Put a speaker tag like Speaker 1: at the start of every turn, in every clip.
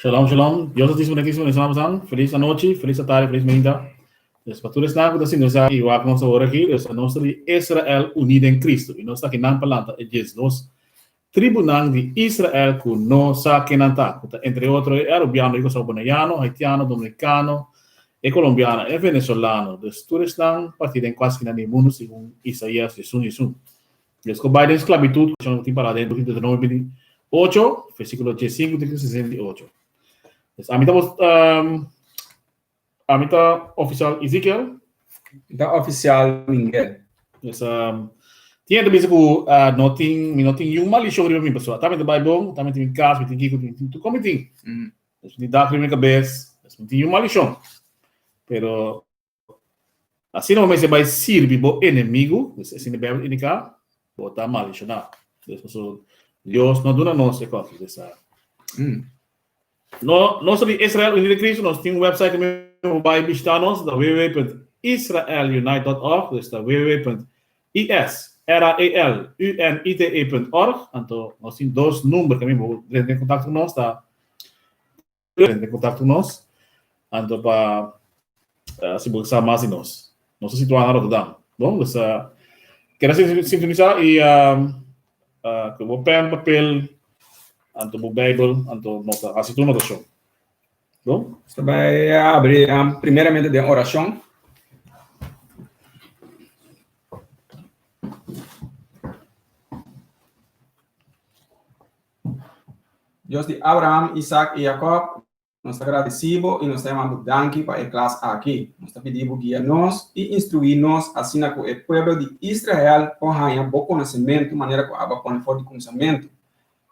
Speaker 1: Shalom, shalom. Dios altísimo, altísimo, les amamos. Feliz anochi, feliz tarde, feliz mainta. Dus pa tur esnan ku ta sintonisa i wak nos awor aki, dus nos ta di Israel unido en Cristo. I nos ta aki nan pa lanta e 12 tribunan di Israel ku no sa ken nan ta, ku ta entre otro e Arubiano, e Kòrsou Bonaiano, Haitiano, Dominikano, e Kolombiano, e Venezolano. Dus tur esnan partí den kual skina di mundu segun Isaías 11 11. Dus ku bai den sklabitut, ku tin pará den buki Deuteronomio 28, versíkulo 15 te 68. Dus ami ta um, ami ta ofisial Ezekiel.
Speaker 2: Mi ta ofisial Miguel.
Speaker 1: Dus um, tin hende bisa ku uh, no tin, mi no tin yung malishon riba mi pasobra. Ta mi ta bai bon, ta mi tin mi kas, mi tin kiko, mi tin tur kon mi tin. Dus mi tin dak riba mi kabes, dus mi tin yung malishon. Pero asina bo mester bai sirbi bo enemigu, dus asina Bijbel indiká, bo ta maldishoná. Dus pasobra Dios no duna nos e kos. Dus, uh, No, nos ta di Israel Unido Cristo, nos tin un website ku mi bai bishita nos, ta www.israelunite.org, dus ta www.israelunite.org, anto nos tin dos number ku mi bo drenta en kontakto ku nos, ta drenta en kontakto ku nos, anto pa si bo sa mas di nos. Nos ta situá na Rotterdam. Bon, dus keda sintonisá i ku bo pen, papel, anto bo Bijbel, anto nota, hasi tur notashon. Bon?
Speaker 2: Nos ta bai abri primeramente den orashon. Dios di Abraham, Isaac i Jacob, nos ta gradisí Bo i nos ta yama Bo danki pa e klas aki. Nos ta pidi Bo guia nos i instruí nos asina ku e pueblo di Israel por haña Bo konosementu manera ku abo a pone for di kuminsamentu.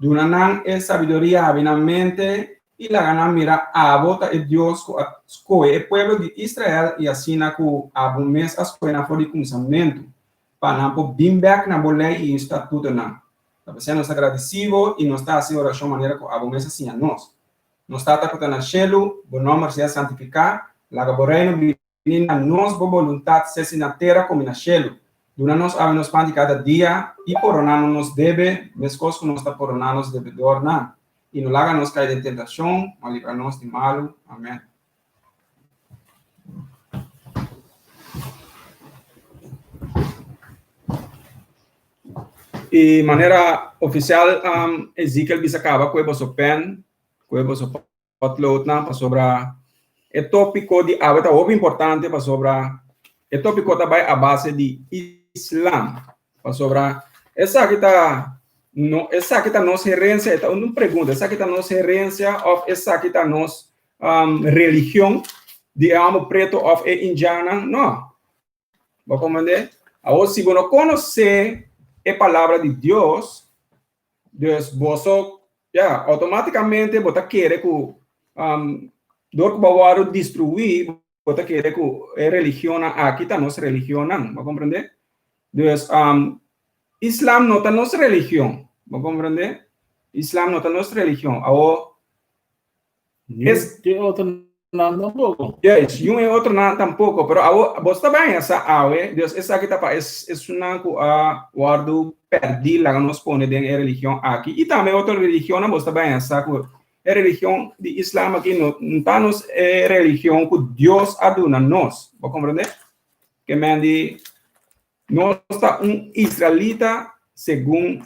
Speaker 2: Duna nan e sabiduria habri nan mente i laga nan mira abo ta e Dios ku a skohe e pueblo di Israel i asina ku abo mes a skohe nan for di kuminsamentu, pa nan por bin bèk na bo lei i statutonan. Ta p'esei nos ta gradisí bo i nos ta hasi orashon manera ku abo mes a siña nos. Nos Tata ku ta na shelu, bo nòmber sea santifiká, laga bo Reino bini. Bini na nos bo boluntat sesi na tera komo na shelu. Duna nos awe nos pan di kada dia, i poroná no nos debe, meskos ku nos ta poroná nos debedornan. I no laga nos kai den tentashon, ma libra nos di malu. Amèn. I manera ofisial Ezekiel bisa kaba ku e boso pen, ku e boso potloodnan pasobra e tópiko di awe ta hopi importante pasobra e tópiko ta bai a base di Islam pasobra esaki ta no esaki ta nos herensia e ta un pregunta esaki ta nos herensia òf esaki ta nos religion di e amo preto òf e indiannan no Bo comprende? Awor, si bo no conoce e palabra di Dios, dus boso, ja, automaticamente bo ta kere cu, um, door cu bo wordo destrui, bo ta kere cu e religionnan aki ta nos religionnan. Bo comprende? Dus, um, Islam no ta nos religion. Bo comprende? Islam no ta nos religion. Awor,
Speaker 1: Es e otro nan tampoco.
Speaker 2: Yes, yun e otro nan tampoco. Pero awo, bos ta baña sa awe, Dios esaki ta pa es esunnan ku a wòrdu pèrdí laga nos pone den e religion aki. I tambe otro religionnan bos ta baña sa ku e religion di Islam aki no ta nos e religion ku Dios a duna nos. Bo komprendé? Ke men di Nos ta un israelita segun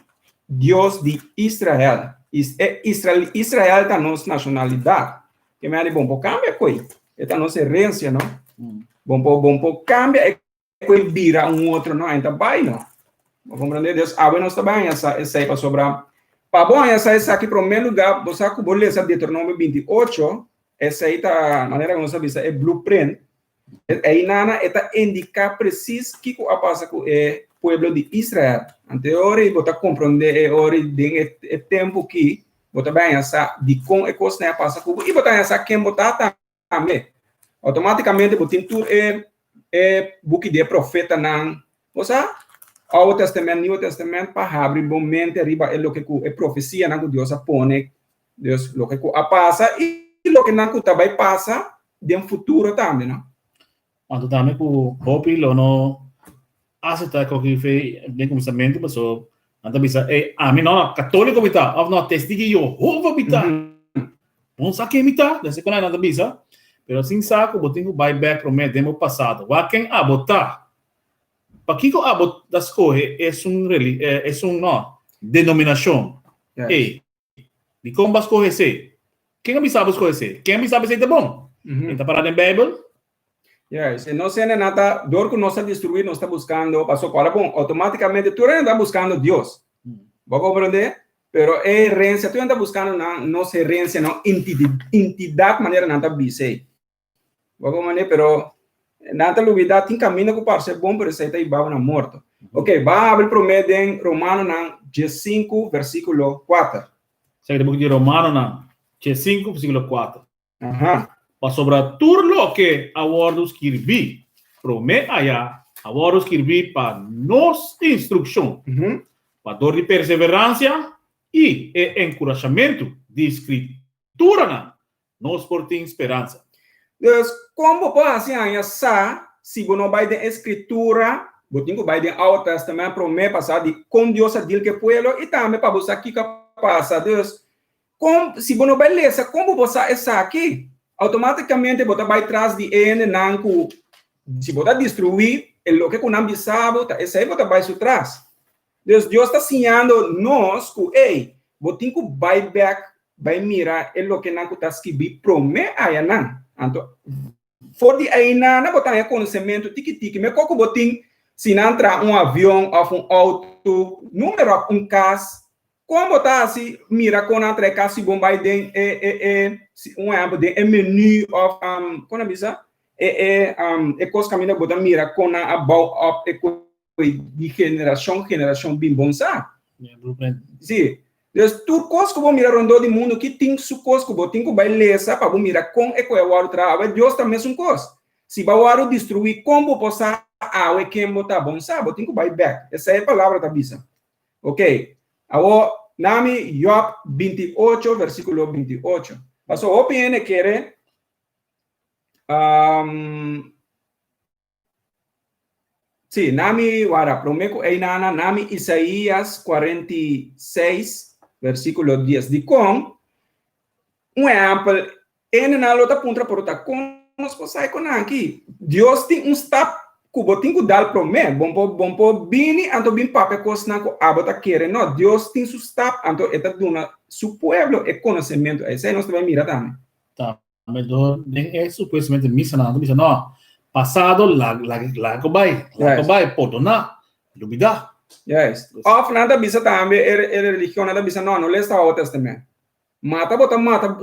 Speaker 2: Dios di Israel. E Israel, Israel ta nos nacionalidad. Ke me bon por cambia koi. E ta nos herencia, no? Bon por, bon por cambia e koi bira un otro, no? Enta bai, no? Bo comprende? Dios, awe nos ta bai esa esei pasobra pa bo haña sa esaki promé lugar, bo sa ku bo lesa Deuteronomio 28, esei ta manera ku nos a bisa e blueprint. Einana e ta indiká presis kiko a pasa ku e pueblo di Israel. Anto e ora ei bo ta komprondé e ora ei den e tempu ki bo ta bai haña sa dikon e kosnan a pasa ku bo i bo ta haña sa ken bo ta tambe. Outomátikamente bo tin tur e e buki di e profetanan, bo sa, Oude Tèstamènt, Nieuwe Tèstamènt, pa habri bo mente riba e loke ku e profesianan ku Dios a pone, Dios loke ku a pasa i loke nan ku ta bai pasa den futuro tambe, no?
Speaker 1: Anto tambe ku hopi lo no aseptá koki fe den kuminsamentu paso nan ta bisa ey ami no katoliko mi ta òf no testigo di Jehova mi ta. Bo no sa ken mi ta? Dese kon nan ta bisa. Pero sin sa ku bo tin ku bai bèk promé den bo pasado. Wak ken abo ta. Pakiko abo ta skohe esun esun no denominashon ey? Dikon bo a skohe esei? Ken a bisa bo skohe esei? Ken a bisa bo esei ta bon? E ta pará den Beibel?
Speaker 2: Yes, e nos hende nan ta, dor ku nos a destruí, nos ta buskando, paso ku ora bon, outomátikamente tur hende ta buskando Dios. Bo a komprondé? Pero e herensia, tur hende ta buskando nan, nos herensia, nos intidat manera nan ta bisa ei. Bo komprendé? Pero nan ta lubidá tin kaminda ku parse bon, pero esei ta hiba bo na morto. Ok, ban habri promé den Romanonan diesinku versíkulo kuater.
Speaker 1: Esaki ta buki di Romanonan diesinku versíkulo kuater. Aha. Pasobra tur loke a wòrdu skirbí promé aya a wòrdu skirbí pa nos instrukshon, pa dor di perseveransia i e enkurashamentu di Skrituranan Nos por tin speransa.
Speaker 2: Dus, kon bo por hasi haña sa si bo no bai den e Skritura? Bo tin ku bai den Oude Tèstamènt promé pa sa di kon Dios a dil ku e pueblo i tambe pa bo sa kiko a pasa. Dus, kon, si bo no bai lesa, kon bo por sa esaki? Outomátikamente bo ta bai tras di e hendenan ku, si bo ta destruí e loke ku nan bisa bo, ta esei bo ta bai su tras. Dus Dios ta siñando nos ku, ey, bo tin ku bai bèk bai mira e lokenan ku ta skibí promé ayanan. Anto, for di einana bo ta haña konosementu tiki tiki. Mekor ku bo tin si nan traha un avion òf un outo, número òf un kas. Kon bo ta hasi mira kon nan trae kas si bon bai den e e e un ehèmpel den e menu òf kon nan bisa e e e kos kaminda bo ta mira kon nan a bou òp e koi di generashon generashon bin bon sa. Si. Dus tur kos ku bo mira rondó di mundu ki tin su kos ku bo tin ku bai lesa pa bo mira kon e koi a wòrdu traha. Awor Dios ta mesun kos. Si bo a wòrdu destruí kon bo por sa awe ken bo ta? Bon sa, bo tin ku bai bèk. Esei e palabra ta bisa. Ok, awor nami Job 28 versíkulo 28. Paso hopi hende kere um, Sí, nami wara promé ku einana nami Isaías 46 versíkulo 10. Dikon? Un ehèmpel, Hendenan lo ta puntra pero ta kon nos por sai con aki? Dios tin un stap ku bo tin ku dal promé. Bon por bon por bini anto bin papia kosnan ku abo ta kere. No, Dios tin su stap anto e ta duna su pueblo e konosementu. Esei nos ta bai mira tambe.
Speaker 1: Tambe dor den e supuestamente misanan ta bisa no, pasado laga laga laga ku bai, laga ku bai, pordoná, lubidá.
Speaker 2: Juist. Òf nan ta bisa tambe e e religionnan ta bisa no, no lesa Oude Testament. Mata bo ta mata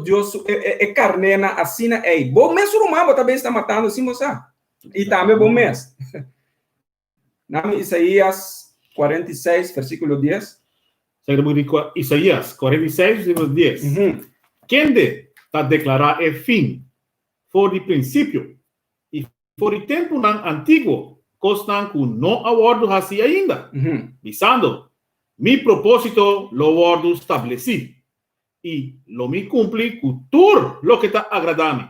Speaker 2: Dios su e karnénan asina ei. Bo mes ruman bo ta bes ta matando sin bo sa. I tambe bo mes. Nami Isaías 46 versíkulo 10.
Speaker 1: Sagrado buki di Isaías 46 versíkulo 10. Kende ta deklará e fin for di prinsipio i for di tempunan antiguo kosnan ku no a wòrdu hasí ainda, bisando, Mi propósito lo wòrdu stablesí, i lo mi kumpli ku tur loke ta agradá mi.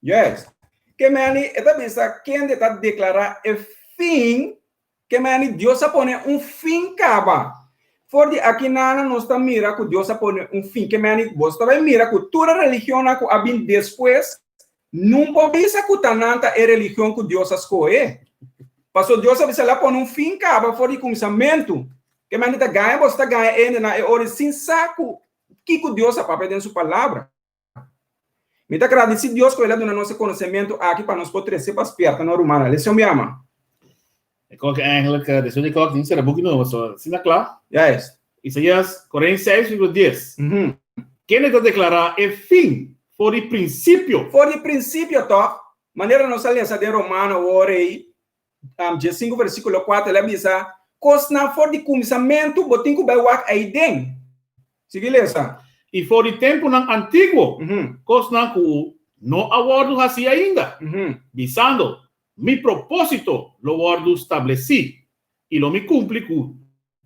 Speaker 2: Juist. Ke meni e ta bisa kende ta deklará e fin Ke meni Dios a pone un fin kaba. For di aki nana nos ta mira ku Dios a pone un fin. Ke meni bo ta bai mira ku tur e religionnan ku a bin despues nun por bisa ku ta nan ta e religion ku Dios a skohe. Paso Dios a bisa el a pone un fin kaba for di kuminsamentu. Ke meni ta gaña boso ta gaña e hendenan e ora sin sa ku kiko Dios a papia den su palabra. Mi ta gradisí Dios ku el a duna nos e konosementu aki pa nos por trese pa spierta nos rumannan. Lesión mi ama.
Speaker 1: E kok eigenlijk, despues di kok, tin sera buki nobo, so asina kla.
Speaker 2: Juist.
Speaker 1: Isaías 46, versículo 10. Kende ta deklará e fin for di prinsipio?
Speaker 2: For di prinsipio, tòg? Manera nos a lesa den Romano awor ei, 15 versíkulo 4, el a bisa, Kosnan for di kuminsamentu bo tin ku bai wak ei den. Sigui lesa.
Speaker 1: I for di tempunan antiguo, kosnan ku no a wòrdu hasí ainda, bisando, Mi propósito lo wòrdu stablesí, i lo mi kumpli ku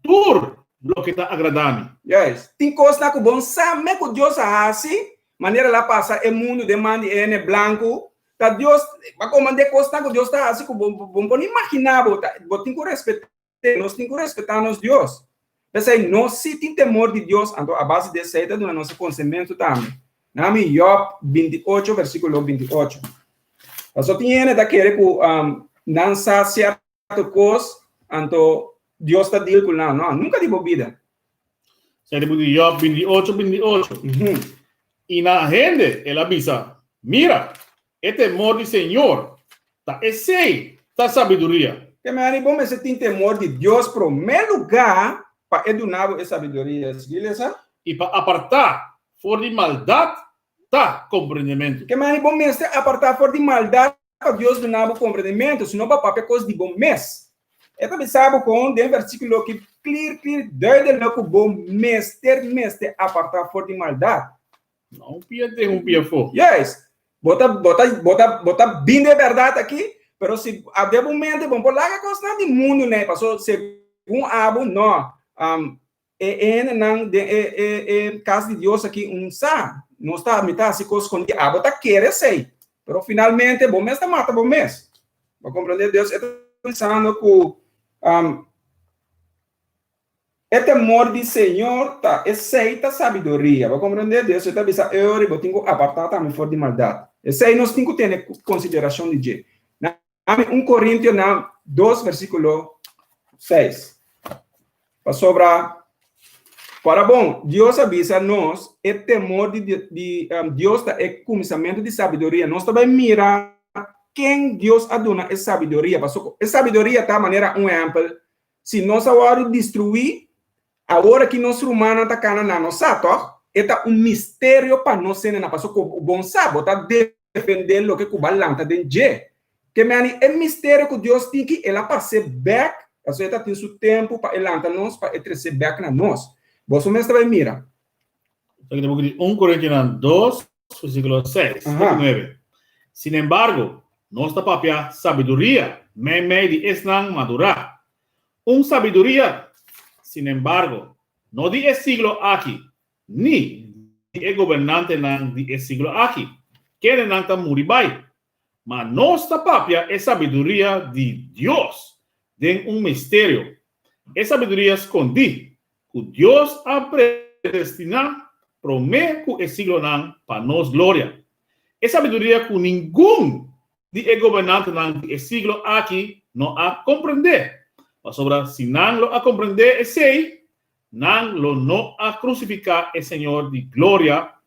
Speaker 1: tur loke ta agradá mi.
Speaker 2: Juist. Tin kosnan ku bon sa me ku Dios a hasi, manera el a pasa e mundu den man di e hende blanku, ta Dios a komand'é kosnan ku Dios ta hasi ku bo bo por imaginá bo. Ta bo tin ku respet'é, nos tin ku respetá nos Dios. P'esei nos si tin temor di Dios, anto a base di esei ta duna nos e konsementu tambe. Nami Job 28 versíkulo 28. Pasobra tin hende ta kere ku nan sa sierto kos, anto Dios ta deal ku nan. No, nunka di bo bida.
Speaker 1: Esei ta buki di Job 28, 28. I na hende el a bisa, Mira, e temor di Señor ta esei ta sabiduria.
Speaker 2: Te meni bo mester tin temor di Dios promé lugá pa e duna bo e sabiduria. Sigui lesa.
Speaker 1: I pa apartá for di maldat ta komprendementu.
Speaker 2: Ke meni bo mester apartá for di maldat pa Dios duna bo komprendementu, sino bo a papia kos di bo mes. E ta bisa bo kon den versíkulo ki klir klir duidelik ku bo mester mester apartá for di maldat.
Speaker 1: No un pia den, un pia afó.
Speaker 2: Juist. Bo ta, bo ta, bo ta, bo ta bin de bèrdat aki, pero si a de bo mente bo no por laga kosnan di mundu nei, paso segun abo no. Um, e hendenan den e, e, e kas di Dios aki un sa, nos ta, mi ta hasi kos skondí, abo ta kere esei, pero finalmente bo mes ta mata bo mes. Bo komprendé? Dios e ta bisando ku um, E temor di Señor ta, esei ta sabiduria. Bo komprendé? Dios e ta bisa eori bo tin ku apartá tambe for di maldat. Esei nos tin ku tene konsiderashon di dje. Nami 1 Korintionan 2 versíkulo 6. Pasobra, ora bon, Dios a bisa nos e temor di, di um, Dios ta e kuminsamentu di sabiduria. Nos ta bai mira ken Dios a duna e sabiduria. Pasobra e sabiduria ta manera un ehèmpel Si nos a wòrdu destruí, Awor aki nos rumannan ta kana nan no sa, tòg? E ta un misterio pa nos hendenan, pasobra ku bon sa, bo ta defendé loke ku bo a lanta den dje. Ke meni e misterio ku Dios tin ki el a pas'é bèk, pasobra e ta tin su tempu pa e lanta nos, pa e tres'é bèk na nos. Boso mes ta bai mira.
Speaker 1: Esaki ta buki di 1 Korintionan 2, versíkulo 6 te 9. Sinembargo, nos ta papia sabiduria meimei di esnan madurá. Un sabiduria, sinembargo, no di e siglo aki, ni di e gobernantenan di e siglo aki, kendenan ta muri bai. Ma nos ta papia e sabiduria di Dios den un misterio, e sabiduria skondí ku Dios a predestiná promé ku e siglonan pa nos gloria, e sabiduria ku ningun di e gobernantenan di e siglo aki no a komprendé, pasobra si nan lo a komprendé esei, nan lo no a krusifiká e Señor di gloria.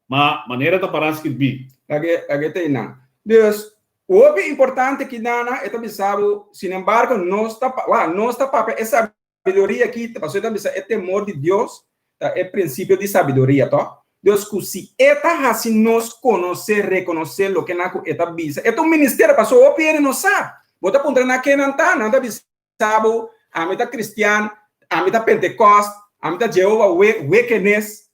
Speaker 1: Ma manera ta pará skirbí.
Speaker 2: Lag'e ta einan. Dus, hopi importante ki nana e ta bisa bo, sinembargo nos ta, wak, nos ta papia e sabiduria aki, pasobra e ta bisa e temor di Dios ta e prinsipio di sabiduria, tòg? Dus ku si e ta hasi nos konosé, rekonosé loke nan ku e ta bisa, e ta un ministerio, pasobra hopi hende no sa. Bo ta puntra nan ken nan ta, nan ta bisa bo, ami ta kristian, ami ta pentekòst, ami ta Jehovah Witness.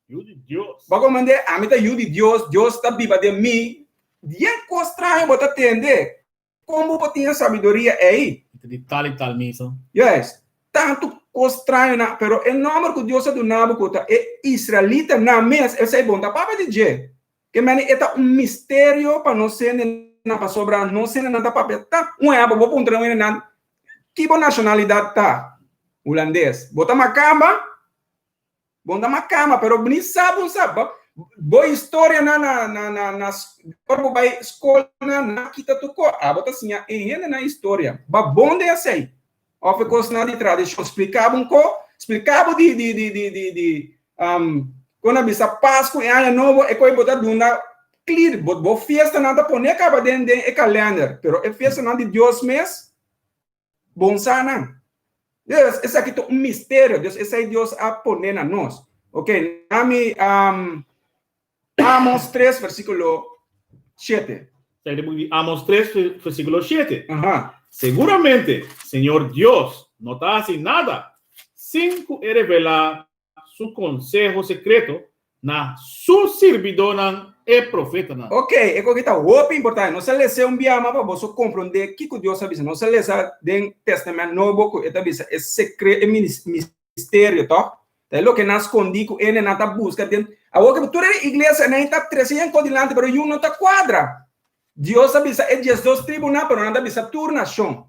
Speaker 1: Yu di Dios.
Speaker 2: Bo a komprendé? Ami ta yu di Dios, Dios ta biba den mi. Yen kos straño bo ta tende. Kon bo por tin e sabiduria ei?
Speaker 1: Mi ta di tal i tal misa.
Speaker 2: Juist. Tantu kos straño nan, pero e nòmber ku Dios a duna bo ku ta e israelitanan mes, esei bo no ta papia di dje. Ke meni e ta un misterio pa nos hendenan, pasobra nos hendenan ta papia ta un ehèmpel, bo puntra un hendenan, ki bo nashonalidat ta? Hulandes. Bo ta makamba? Bo ta makamba, pero bo ni sa bo sa. Bo, bo historia na na na na na ora bo bai skol na na kita tur kos. Abo ta siña e hendenan historia. Ba bon den esei. Of e kosnan di tradishon. Splika bo un ko, splika bo di di di di di di um, kon a bisa Pasku i Aña Nobo, e koi bo ta duna clear. Bo bo fiestanan ta pone kaba den den e kalender, pero e fiestanan di Dios mes, bon sa nan. Dios, esaki ta un misterio. Dios, esei Dios a pone na nos. Ok, nami um, Amos 3, versíkulo 7.
Speaker 1: Esaki ta buki di Amos 3, versíkulo 7. Aha. Seguramente, Señor Dios no ta hasi nada sin ku e revelá su konseho sekreto na su sirbidónan e profetanan.
Speaker 2: Ok, e koki ta hopi importante. Nos a lesa un biaha pa boso komprondé kiko Dios a bisa. Nos a lesa den Testament Nobo ku e ta bisa e sekre, e misterio, tòg? Ta e loke nan skondí ku ene nan ta buska den. Awor ke tur e iglesia nan ta trese yen kos dilanti, pero yu no ta kuadra. Dios a bisa e 12 tribunan, pero nan ta bisa tur nashon.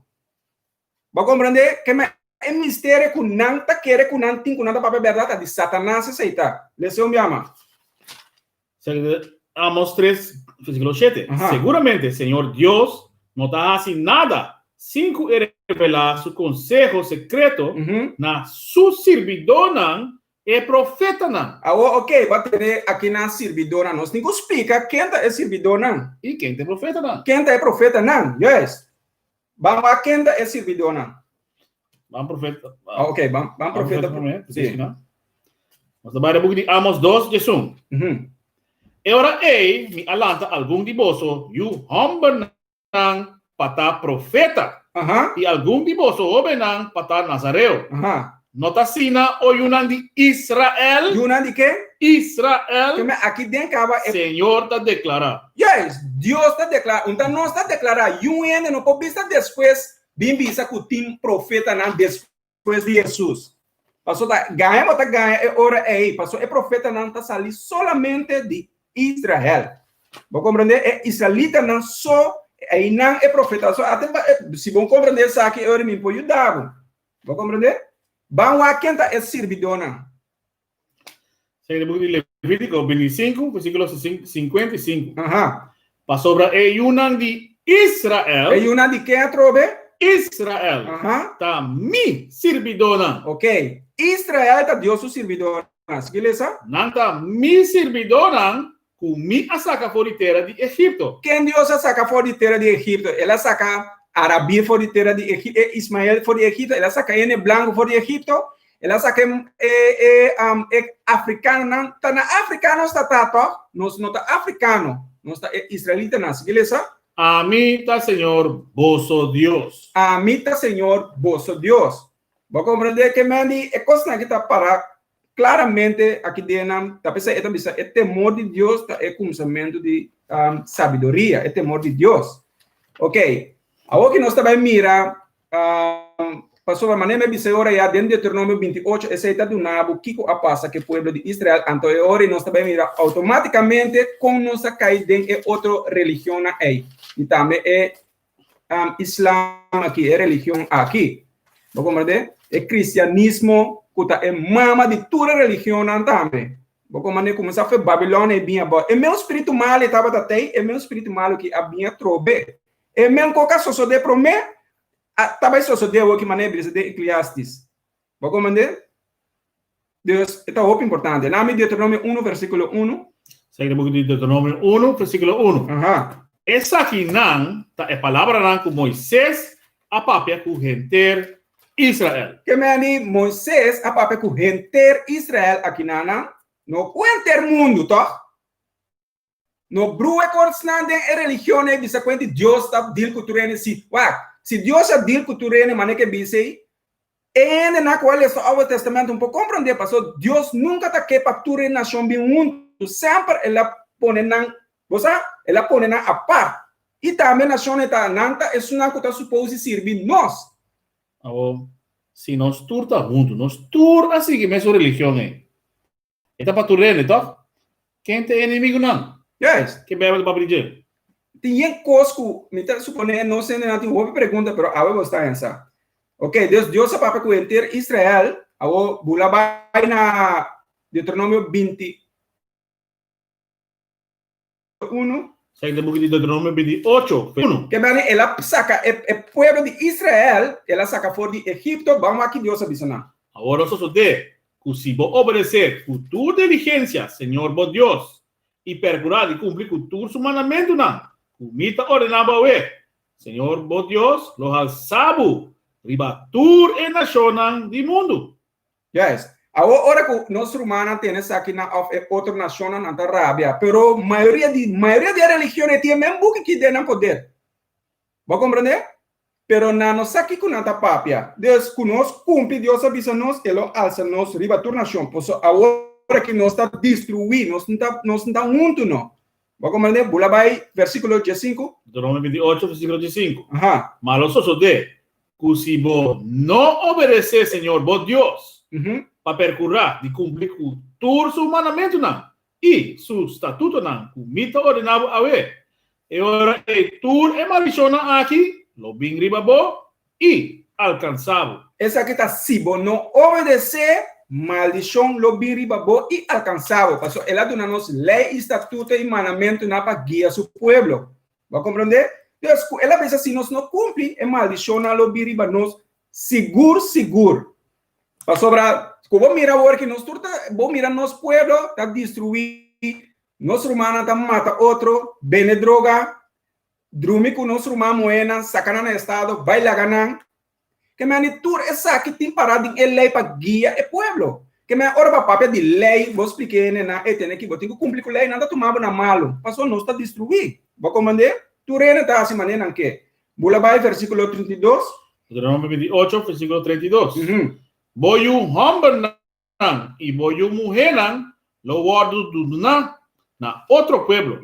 Speaker 2: Bo a komprendé? Ke men e misterio ku nan ta kere ku nan tin ku nan ta papia bèrdat ta di Satanas esei ta. Lesa un biaha mas.
Speaker 1: Amos 3, versíkulo 7. Seguramente Señor Dios no ta hasi nada sin ku e revelá su konseho sekreto na su sirbidónan, e profetanan.
Speaker 2: Awor, oke, bo a tene aki nan sirbidónan. Nos tin ku splika ken ta e sirbidónan.
Speaker 1: I ken ta e profetanan.
Speaker 2: Ken ta e profetanan, juist. Ban wak ken ta e sirbidónan.
Speaker 1: Ban profeta.
Speaker 2: Ah, ok, ban, ban profeta.
Speaker 1: Promé, sí. Nos ta bai na buki di Amos 2, diesun. E ora ei mi a lanta algun di boso yu hòmbernan pa ta profeta, i algun di boso hóbennan pa ta nazareo. No ta asina, o yunan di Israel?
Speaker 2: Yunan di ke?
Speaker 1: Israel.
Speaker 2: Ke men aki den kaba
Speaker 1: e. Señor ta deklará.
Speaker 2: Juist, Dios ta deklará. Un ta nos ta deklará. Yun hende no por bisa despues bin bisa ku tin profetanan despues di Hesus. Pasobra ta gaña bo ta gaña e ora ei, pasobra e profetanan ta sali solamente di Israel. Bo komprendé? E israelitanan so, einan e profeta. So, ate, si bo komprendé esaki, e ora mi por yuda bo. Bo komprendé? Ban wak ken ta e sirbidónan.
Speaker 1: Esaki ta buki di Levítico 25, versíkulo 55. Aha. Pasobra e yunan di Israel.
Speaker 2: E yunan di ken atrobe?
Speaker 1: Israel.
Speaker 2: Aha.
Speaker 1: Ta mi sirbidónan.
Speaker 2: Ok. Israel ta Dios su sirbidónan. Sigui lesa.
Speaker 1: Nan ta mi sirbidónan ku mi a saka for di tera di Egipto.
Speaker 2: Ken Dios a saka for di tera di Egipto? El a saka arabí for di tera di Egipto, e Ismael for di Egipto, el a saka hende blanku for di Egipto. El a saka e e um, e afrikanonan. Ta na Afrika nos ta ta, tòg? Nos no ta afrikano, nos ta e israelitanan. Sigui lesa.
Speaker 1: Ami ta Señor boso Dios.
Speaker 2: Ami ta Señor boso Dios. Bo a komprendé ke men di e kosnan aki ta pará klaramente aki den nan? Ta p'esei e ta bisa e temor di Dios ta e kumsamentu di um, sabiduria, e temor di Dios. Ok, awor ki nos ta bai mira um, pasobra manera mi a bisa e ora ya den Deuteronomio 28, esei ta duna bo kiko a pasa ku e pueblo di Israel, anto e ora nos ta bai mira automáticamente kon nos a kai den e otro religionnan ei, i tambe e um, islam aki, e religion aki. Bo comprende? E cristianismo ku ta e mama di tur e religionnan tambe. Bo comprende? Kuminsá fe Babilonia e bin abou. E meu spiritu malu e tabata tei, e meu spiritu malu ki a bin atrobe. E men ku a sosodé promé, a ta bai sosodé awor ki manera bisa den Ecclesiastes. Bo comprende? Dus, e ta hopi importante. Nami Deuteronomio 1, versíkulo 1.
Speaker 1: Esaki ta buki di Deuteronomio 1, versíkulo 1.
Speaker 2: Aha.
Speaker 1: Esakinan ta e palabranan ku Moises a papia ku henter Israel.
Speaker 2: Ke meni Moises a papia ku henter Israel akinanan, no ku henter mundu, tòg? No brua e kosnan den e religion ei bisa kuenti Dios ta deal ku tur hende. Si, wak, si Dios a deal ku tur hende manera ke bisa ei, e hendenan ku a lesa Oude Testamento no por komprondé pasobra Dios nunka ta ke pa tur e nashon bin huntu. Semper el a pone nan, bo sa, el a pone nan apart. I tambe nashonnan ta, nan ta esunnan ku ta supos di sirbi nos.
Speaker 1: Awor, si nos tur ta huntu, nos tur a sigui mesun religion ei. E ta pa tur hende, tòg? Ken ta e enemigunan?
Speaker 2: Yes.
Speaker 1: Ke Bijbel ta papia di dje?
Speaker 2: Tin yen kos ku mi ta suponé nos hendenan tin hopi pregunta, pero awe bo sta pensa. Ok, dus Dios a papia ku henter Israel, awor bula bai na Deuteronomio 21.
Speaker 1: Esaki ta buki di Deuteronomio 28, 1.
Speaker 2: Ke bini el a saka e e pueblo di Israel, el a saka for di Egipto, ban wak ki Dios a bisa nan.
Speaker 1: Awor a sosodé ku si bo obedesé ku tur diligensia Señor bo Dios i perkurá di kumpli ku tur su mandamentunan ku mi ta ordená bo awe, Señor bo Dios lo halsá bo riba tur e nashonnan di mundu.
Speaker 2: Juist. Awor ora ku nos rumannan tene esakinan òf e otro nashonnan nan ta rabia, pero mayoria di mayoria di e religionnan e tin e men buki ki den nan poder. Bo a komprendé? Pero nan no sa kiko nan ta papia. Dus ku nos kumpli Dios a bisa nos e lo alsa nos riba tur nashon. Pasobra awor aki nos ta destruí, nos no ta nos no ta huntu no. Bo a komprendé? Bula bai versíkulo diesinku.
Speaker 1: Deuteronomio 28 versíkulo diesinku.
Speaker 2: Aha.
Speaker 1: Ma lo sosodé ku si bo no obedesé Señor bo Dios pa perkurá di kumpli ku tur su mandamentunan i su statutonan ku mi ta ordená bo awe, e ora ei tur e maldishonnan aki lo bin riba bo i alkansá bo.
Speaker 2: Esaki ta si bo no obedesé, maldishon lo bin riba bo i alkansá bo, pasobra el a duna nos lei i statuto i mandamentunan pa guia su pueblo. Bo a komprondé? Dus, ku el a bisa si nos no kumpli, e maldishonnan lo bin riba nos sigur sigur. Pasobra ku bo mira awor ki nos tur ta, bo mira nos pueblo ta destruí, nos rumannan ta mata otro, bende droga, drumi ku nos ruman muhénan, saka nan na estado, bai laga nan. Ke mende tur esaki tin pará den e lei pa guia e pueblo. Ke mende ora bo papia di lei, bo splika hende nan, ey tene aki, bo tin ku kumpli ku lei, nan ta tuma bo na malu, pasobra nos ta destruí. Bo komprendé? Tur hende ta hasi manera nan ke. Bula bai versíkulo 32.
Speaker 1: Deuteronomio 28, versíkulo 32. Bo yu hòmbernan i bo yu muhénan lo wòrdu duná na otro pueblo,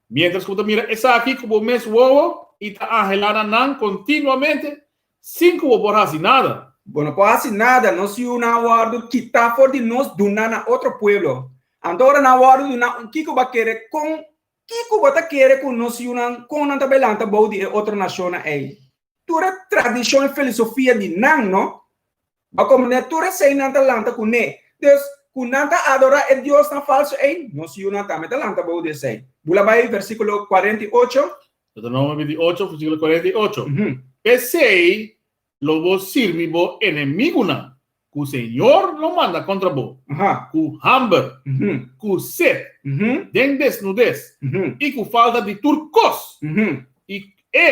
Speaker 1: miéntras ku bo ta mira esaki ku bo mes wowo i ta anhelá na nan kontinuamente sin ku bo por hasi nada.
Speaker 2: Bo no por hasi nada, nos yunan a wòrdu kitá for di nos duná na otro pueblo. Anto ora nan wòrdu duná, kiko bo a kere? Kon, kiko bo ta kere ku nos yunan, kon nan ta bai lanta bou di e otro nashonnan ei? Tur e tradishon i filosofia di nan, no? Bo komprendé? Tur esei nan ta lanta kuné. Dus, ku nan ta adorá e diosnan falsu ei, nos yunan tambe ta lanta bou di esei. Bula bai versíkulo 48.
Speaker 1: Deuteronomio 28, versíkulo 48. P'esei lo bo sirbi bo enemigunan, ku Señor lo manda kontra bo, ku hamber, ku set, den desnudes, i ku falta di tur kos, i e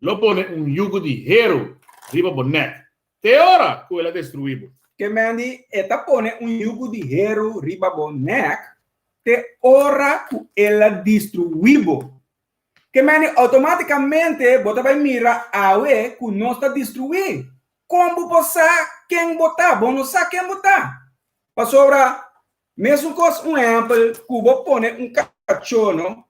Speaker 1: lo pone un yugo di heru riba bo nèk, te ora ku el a destruí bo.
Speaker 2: Ke men di, e ta pone un yugu di heru riba bo nek te ora ku el a destruí bo. Ke men di, outomátikamente bo ta bai mira awe ku nos ta destruí. Kon bo por sa ken bo ta? Bo no sa ken bo ta. Pasobra, mesun kos un ehèmpel ku bo pone un kachó, no?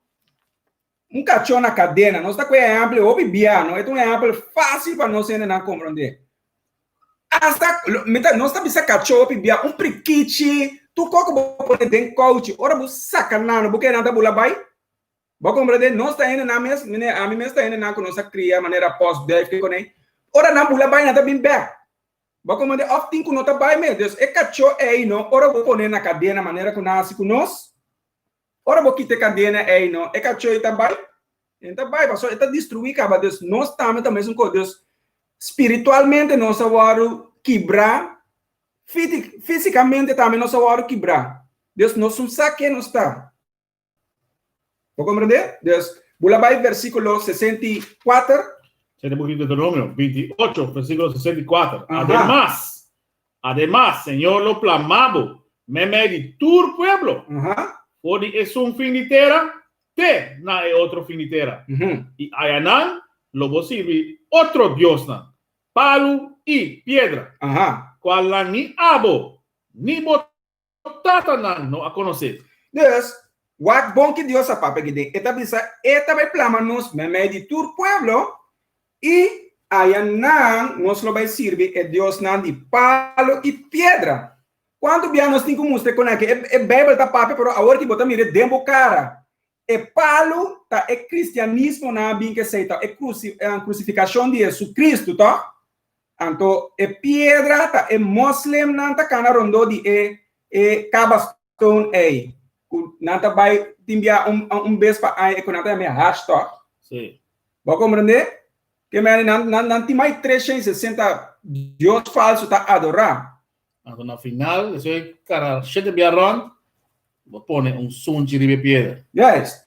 Speaker 2: Un kachó na kadena. Nos ta ku e ehèmpel hopi bia, no? E ta un ehèmpel fásil pa nos hendenan komprondé. Asta, mi ta, nos ta bisa kachó hopi bia, un prikichi, tur kos ku bo pone den kouchi, ora bo saka nan, bo kere nan ta bula bai? Bo komprendé? Nos ta hendenan mes, mine, ami mes ta hendenan ku nos a kria manera pòstduif ke konei. Ora nan bula bai, nan ta bin bèk. Bo komprendé? Òf tin ku no ta bai mes. Dus e kachó ei, no, ora bo pone na kadena manera ku nan hasi ku nos, Ora bo kita e kadena ei no, e kachó ei ta bai? E ta bai, pasobra e ta destruí kaba. Dus nos tambe ta mesun kos. Dus spiritualmente nos a wòrdu kibrá, físikamente tambe nos a wòrdu kibrá. Dus nos no sa ken nos ta. Bo komprendé? Dus bo la bai versíkulo 64.
Speaker 1: Sete buki di Deuteronomio 28, versíkulo 64. Ademas, Ademas, Señor lo plama bo meimei di tur pueblo, for di esun fin di tera te na e otro fin di tera, i ayanan lo bo sirbi otro diosnan, palu i piedra, kualnan ni abo ni bo tatanan no a konosé.
Speaker 2: Dus, wak bon ki Dios a papia aki den. E ta bisa, E ta bai plama nos meimei di tur pueblo, i ayanan nos lo bai sirbi e diosnan di palu i piedra. Kuantu bia nos tin ku mustra e konai aki? E Beibel ta papia, pero awor ki bo ta mira den bo kara. E palu ta e kristianismonan a bin ku esei, ta e krusifikashon di Hesukristu, tòg? Anto e piedra ta e moslimnan ta kana rondó di e e Kaaba stone ei, ku nan ta bai tin bia un un bes pa aña e ku nan ta yama e Hajj tòg?
Speaker 1: Sí.
Speaker 2: Bo a komprendé? Ke mende nan nan nan tin mai 360 dios falsu ta adorá.
Speaker 1: Anto na final, despues di kana shete bia rònt, bo pone un sunchi riba e piedra.
Speaker 2: Juist.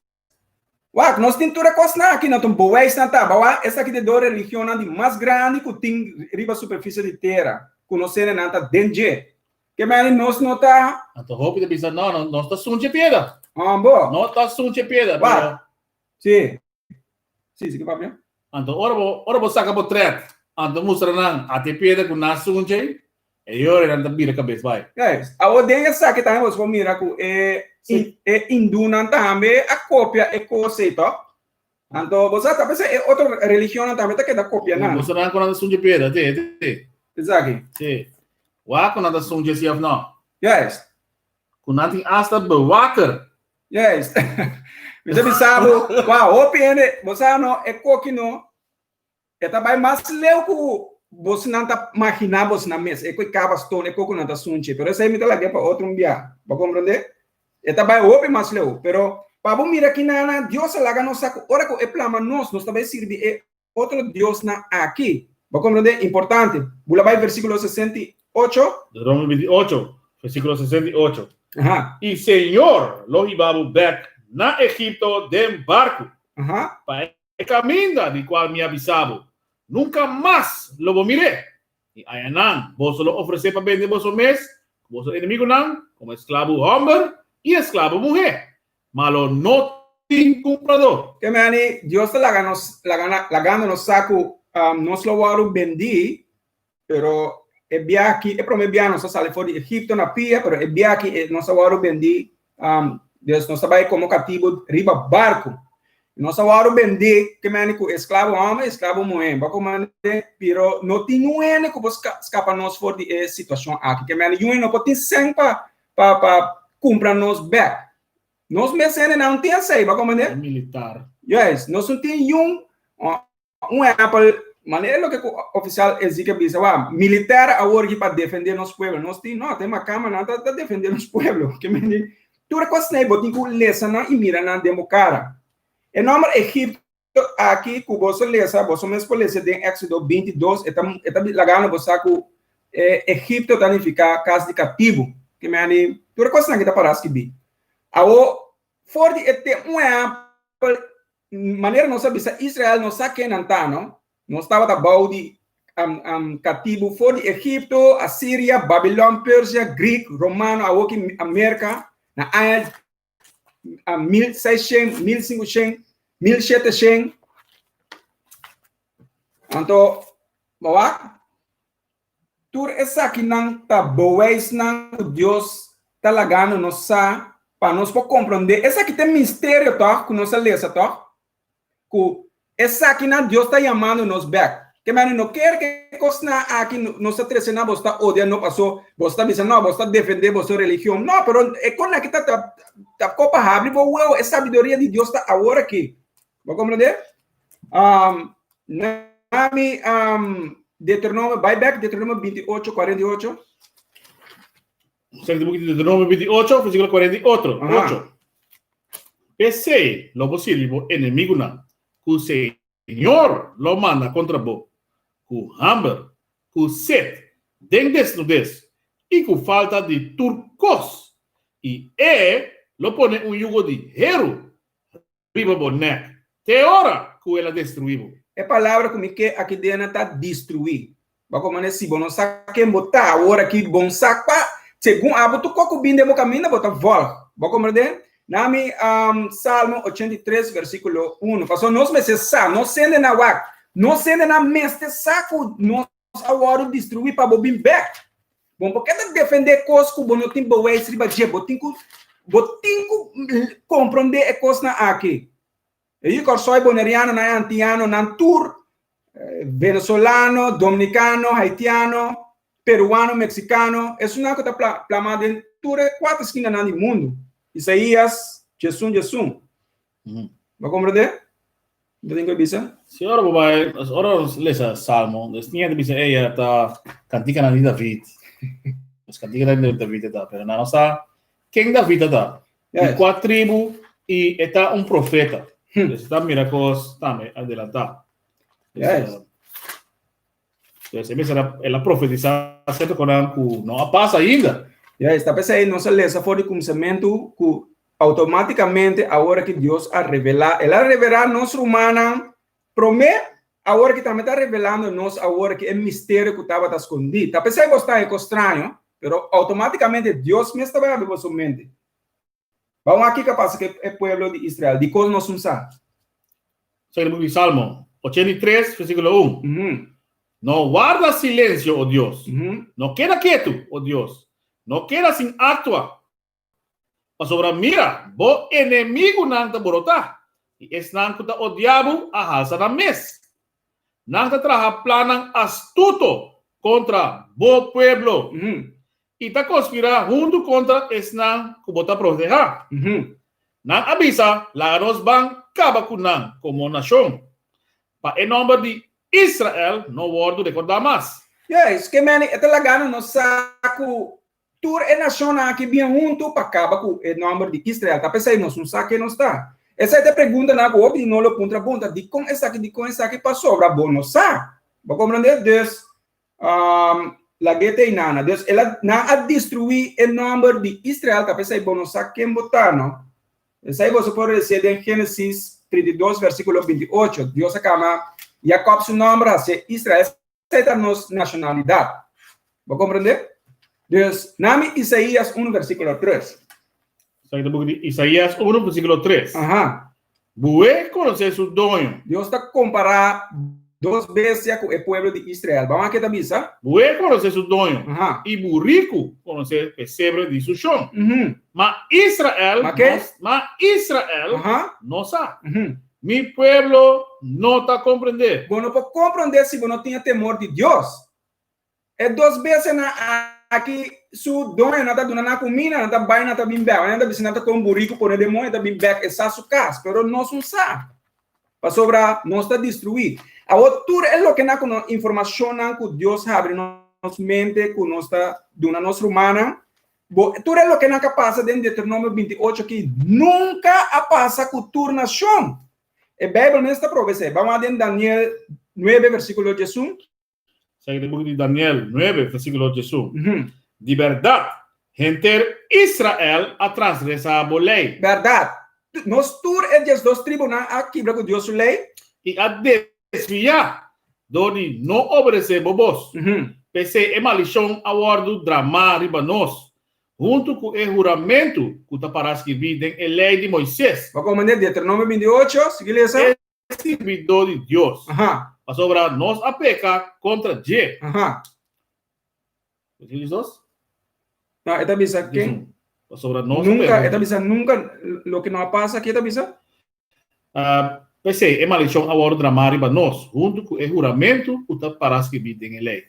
Speaker 2: Wak, nos tin tur e kosnan aki, no ta un bewijsnan ta, bawá esaki ta e dos religionnan di mas grandi ku tin riba superfisie di tera, ku nos hendenan ta den dje. Ke meni nos no ta.
Speaker 1: Anto hopi ta bisa, no, no, nos ta sunchi e piedra.
Speaker 2: Hombo.
Speaker 1: No ta sunchi e piedra,
Speaker 2: Wak.
Speaker 1: pero.
Speaker 2: Si. Si, si ke papia.
Speaker 1: Anto ora bo, ora bo saka bo tret, anto mustra nan ati e piedra ku nan sunchi ei, E yora nan ta bira kabes bai.
Speaker 2: Guys, awor den esaki tambe boso por mira ku e e hindunan tambe a kopia e kos ei tok. Anto bo sa ta pensa e otro religionnan tambe ta keda kopia nan.
Speaker 1: Boso nan ku nan ta sunchi piedra, te, te.
Speaker 2: Esaki.
Speaker 1: Si. Wak ku nan ta sunchi si of no?
Speaker 2: Juist.
Speaker 1: Ku nan tin asta bewaker.
Speaker 2: Juist. Mi ta bisa bo, wak hopi hende, bo sa no, e koki no, E ta bai mas leu ku bosnan ta maginá bosnan mes. E ku e kaba stone, e koko nan ta sunchi. Pero esei mi ta lag'é pa otro un bia. Bo komprendé? E ta bai hopi mas leu. Pero pa bo mira kinana, Dios a laga nos sa ku ora ku e plama nos, nos ta bai sirbi e otro diosnan aki. Bo komprendé? Importante. Bula bai versíkulo 68.
Speaker 1: Deuteronomio 28, versíkulo 68.
Speaker 2: Aha.
Speaker 1: I Señor lo hiba bo bèk na Egipto den barku,
Speaker 2: Aha.
Speaker 1: pa E kaminda di kual mi a bisa bo, nunka mas lo bo mir'é. I ayanan boso lo ofresé pa bende boso mes ku boso enemigunan komo esklabu hòmber i esklabu muhé, ma lo no tin kumpradó.
Speaker 2: Ke meni Dios ta laga nos, lagando nos sa ku nos lo wòrdu bendí, pero e bia aki, e promé bia nos a sali for di Egipto na pia, pero e bia aki nos a wòrdu bendí, dus nos a bai komo katibu riba barku. Nos a wòrdu bendí, ke meni ku esklabo hòmber i esklabo muhé, bo komand'é, pero no tin niun hende ku por skapa nos for di e situashon aki. Ke meni yu hende no por tin sèn pa pa pa kumpra nos bèk. Nos mes hendenan no tin esei, bo komand'é?
Speaker 1: Militar.
Speaker 2: Juist, nos no tin yun. Un ehempel, manera loke ku ofisial Ezekiel bisa, wa, militar awor ki pa defende nos pueblo. Nos tin, no, den makama nan ta defende nos pueblo. Ke mende, tur e kosnan ei bo tin ku lesa nan i mira nan den bo kara. E nòmber Egipto aki ku boso lesa, boso mes por lesa den Éxodo 22, e ta, e ta lagando bo sa ku e Egipto ta nifiká kas di katibu. Ke mende, tur e kosnan aki ta pará skibí. Awor, for di e tempu, un ehempel, Manera nos a bisa, Israel no sa ken nan ta, no. Nos tabata bou di katibu for di Egipto, Asiria, Babilon, Persia, Greek, Romano, awoki Amerika, na aña 1600, 1500, 1700. Anto, bo wak, tur esakinan ta bewijsnan ku Dios ta lagando nos sa pa nos por komprondé. Esaki ta e misterio tòg ku nos a lesa tòg? Ku esakinan Dios ta yamando nos bèk. Ke manera no kier ke kosnan aki nos ta trese nan boso ta odia no paso boso ta bisa no boso ta defende boso religion. No, pero e kosnan aki ta ta kopa habri bo huevo. E sabiduria di Dios ta awor aki. Bo komprende? Um, nami um, Deuteronomio, bai bèk Deuteronomio 28, 48.
Speaker 1: Sek di buki di Deuteronomio 28, versíkulo 48.
Speaker 2: Aha.
Speaker 1: 8. P'esei lo bo sirbi bo enemigunan, ku Señor lo manda kontra bo, ku hamber, ku set, den desnudes i ku falta di tur kos, i E lo pone un yugo di heru riba bo nèk te ora ku el a destruí bo.
Speaker 2: E palabra ku mi ke aki dena ta destruí. Bo a komprendé? Si bo no sa ken bo ta awor aki, bon sa kua, segun abo tur kos ku bin den bo kaminda bo ta vòlg. Bo a komprendé? Na mi Salmo 83 versíkulo 1. Pasobra nos mester sa, nos hende na wak, nos hende na mester sa ku nos a wòrdu destruí pa bo bin bèk. Bon, por ke ta defendé kos ku bo no tin bewijs riba dje? Bo tin ku bo tin ku komprondé e kosnan aki. E yu Kòrsou, bonerianonan, e antianonan, tur venezolano, dominikano, haitiano, peruano, meksikano, esunnan ku ta plamá den tur e kuater skinanan di mundu. Isaías 11 11. Bo a komprondé? Bo tin ku bisa?
Speaker 1: Si ora bo bai, ora nos lesa Salmo, nos tin hende bisa, ey, ta kantikanan di David. Nos kantikanan di David ta, pero nan no sa ken David ta, di kua tribu i e ta un profeta. Pues ta mira kos tambe adelantá.
Speaker 2: Yes.
Speaker 1: Pues e mester a, el a profetisá sierto konan ku no a pasa ainda.
Speaker 2: Yes, ta p'esei nos a lesa for di kuminsamentu ku Automáticamente awor ki Dios a revelá, el a revelá nos rumannan promé, awor ki tambe ta revelando nos awor ki e misterio ku tabata skondí. Ta p'esei bo sta e kos straño, pero automáticamente Dios mes ta bai abri boso mente. Ba wak kiko a pasa ku e pueblo di Israel, dikon nos un sa?
Speaker 1: Esaki ta buki di Salmo 83, versíkulo 1. No warda silensio, o Dios. No keda ketu, o Dios. No keda sin aktua. Pasobra mira, bo enemigunan ta borotá, i esnan ku ta odiá bo a halsa nan mes. Nan ta traha plannan astuto kontra bo pueblo i ta konspirá huntu kontra esnan ku bo ta protehá. Nan a bisa, Laga nos ban kaba ku nan komo nashon, pa e nòmber di Israel no wòrdu rekordá mas.
Speaker 2: Juist, ke meni e ta laga nos sa ku Tur e nashonnan aki bien huntu pa kaba ku e nòmber di Israel. Ta p'esei nos no sa ken nos ta. Esei ta e preguntanan ku hopi di nos lo puntra bon ta, Dikon esaki, dikon esaki? Pasobra bo no sa. Bo komprendé? Dus, lag'é ta einana. Dus, el a, nan a destruí e nòmber di Israel, ta p'esei bo no sa ken bo ta, no? Esei boso por lesa den Génesis 32, versíkulo 28. Dios a kama Jakòb su nòmber hasié Israel. Esei ta nos nashonalidat. Bo komprendé? Dus, nami Isaías 1 versíkulo 3.
Speaker 1: Esaki ta buki di Isaías 1 versíkulo 3.
Speaker 2: Aha.
Speaker 1: Bué konosé su doño.
Speaker 2: Dios ta kompará dos bestia ku e pueblo di Israel. Ban wak ke ta bisa.
Speaker 1: Bué konosé su doño.
Speaker 2: Aha.
Speaker 1: I buriku konosé pesebre di su shon. Ma Israel
Speaker 2: Ma ke?
Speaker 1: ma Israel
Speaker 2: Aha.
Speaker 1: no sa. Mi pueblo no ta komprendé.
Speaker 2: Bo no por komprondé si bo no tin e temor di Dios. E dos bestianan aki su doñonan ta duna nan kumida, nan ta bai, nan ta bin bèk. Nan ta bisa nan ta kome buriku pone den moña, ta bin bèk e sa su kas. Pero nos no sa, pasobra nos ta destruí. Awor tur e lokenan ku nos, informashonnan ku Dios habri nos mente ku nos ta duna nos rumannan, Bo, tur e loke nan ka pasa den Deuteronomio 28 aki nunka a pasa ku tur nashon. E Beibel mes ta proba esei. Ban wak den Daniel 9 versíkulo 11.
Speaker 1: Esaki ta e buki di Daniel 9 versíkulo 11. Di bèrdat, henter Israel a transgresá bo lei.
Speaker 2: Bèrdat, nos tur e 12 tribunan a kibra ku Dios su lei.
Speaker 1: I a desviá. Dor di no obedesé bo bos. P'esei e maldishon a wòrdu dramá riba nos, huntu ku e huramentu ku ta pará skirbí den e Lei di Moises.
Speaker 2: Bo a komand'é Deuteronomio 28, sigui lesa.
Speaker 1: E sirbidó di Dios, pasobra nos a peka kontra dje. Versíkulo 12.
Speaker 2: No, e ta bisa ken?
Speaker 1: Pasobra nos a
Speaker 2: Nunka,
Speaker 1: peka.
Speaker 2: e ta bisa nunka loke no a pasa, ke e ta bisa?
Speaker 1: P'esei, e maldishon a wòrdu dramá riba nos, huntu ku e huramentu ku ta pará skibí den e lei.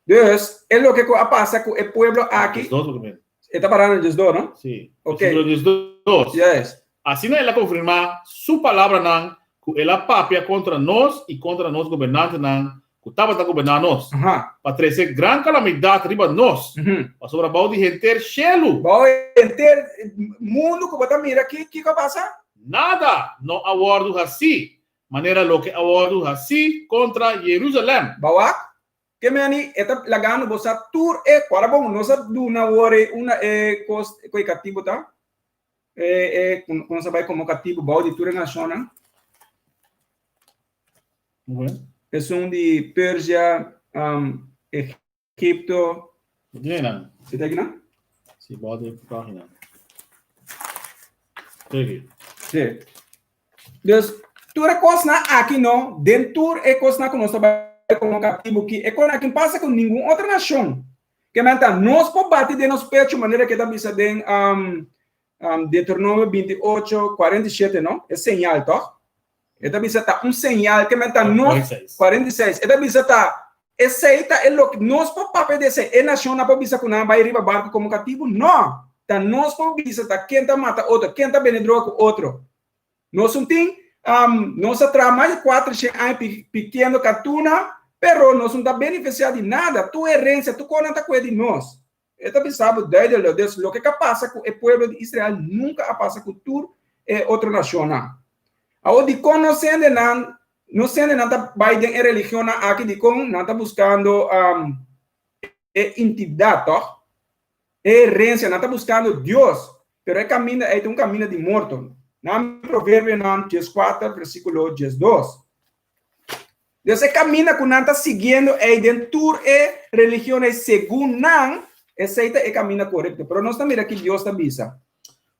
Speaker 2: Dus, e loke ku a pasa ku e pueblo aki.
Speaker 1: 12 bo ta mira.
Speaker 2: E ta pará na 12, no?
Speaker 1: Sí.
Speaker 2: Ok.
Speaker 1: Versíkulo 12.
Speaker 2: Yes.
Speaker 1: Asina el a konfirmá su palabranan ku el a papia kontra nos i kontra nos gobernantenan ku tabata goberná nos, pa trese gran kalamidat riba nos, pasobra bou di henter shelu.
Speaker 2: Bou henter mundu ku bo ta mira aki, kiko a pasa?
Speaker 1: Nada no a wòrdu hasí manera loke a wòrdu hasí kontra Jerusalèm.
Speaker 2: Bou ke meni e ta lagando bo sa tur e ku ora bon nos a duna awor ei unda e kos ku e katibu ta, e e ku nos a bai komo katibu bou di tur e nashonnan. Esun di Persia, um, Egipto.
Speaker 1: Dime nan.
Speaker 2: Si ta nan?
Speaker 1: Si, bou de pagina. Teki.
Speaker 2: Si. Dus, tur e kosnan aki no, den tur e kosnan ku nos ta bai komo katibu ki e kosnan aki pasa ku ningun otro nashon. Ke men ta, nos por bati den nos pechu manera ke ta bisa den um, um, Deuteronomio 28, 47, no? E señal, toch? E ta bisa ta un señal ke men ta nos 46. E ta bisa ta esei ta e loke nos por papia di esei. E nashonnan por bisa ku nan a bai riba barku komo katibu? No! Ta nos por bisa ta ken ta mata otro, ken ta bende droga ku otro. Nos un tin, um, nos a traha mas di 400 aña pikiendo katuna, pero nos no ta benefisiá di nada. Tur herensia, tur kosnan ta kue di nos. E ta bisa bo duidelijk, dus loke ka pasa ku e pueblo di Israel nunka a pasa ku tur e otro nashonnan. Awor dikon nos hendenan, nos hendenan ta bai den e religionnan aki, dikon nan ta buskando e intidat, tòg? E herensia, nan ta buskando Dios, pero e kaminda ei ta un kaminda di morto. Nan Proverbionan 14 versíkulo 12. Dios e kaminda ku nan ta siguiendo ei den tur e religion ei segun nan, esei ta e kaminda korekto. Pero nos ta mira ki Dios ta bisa.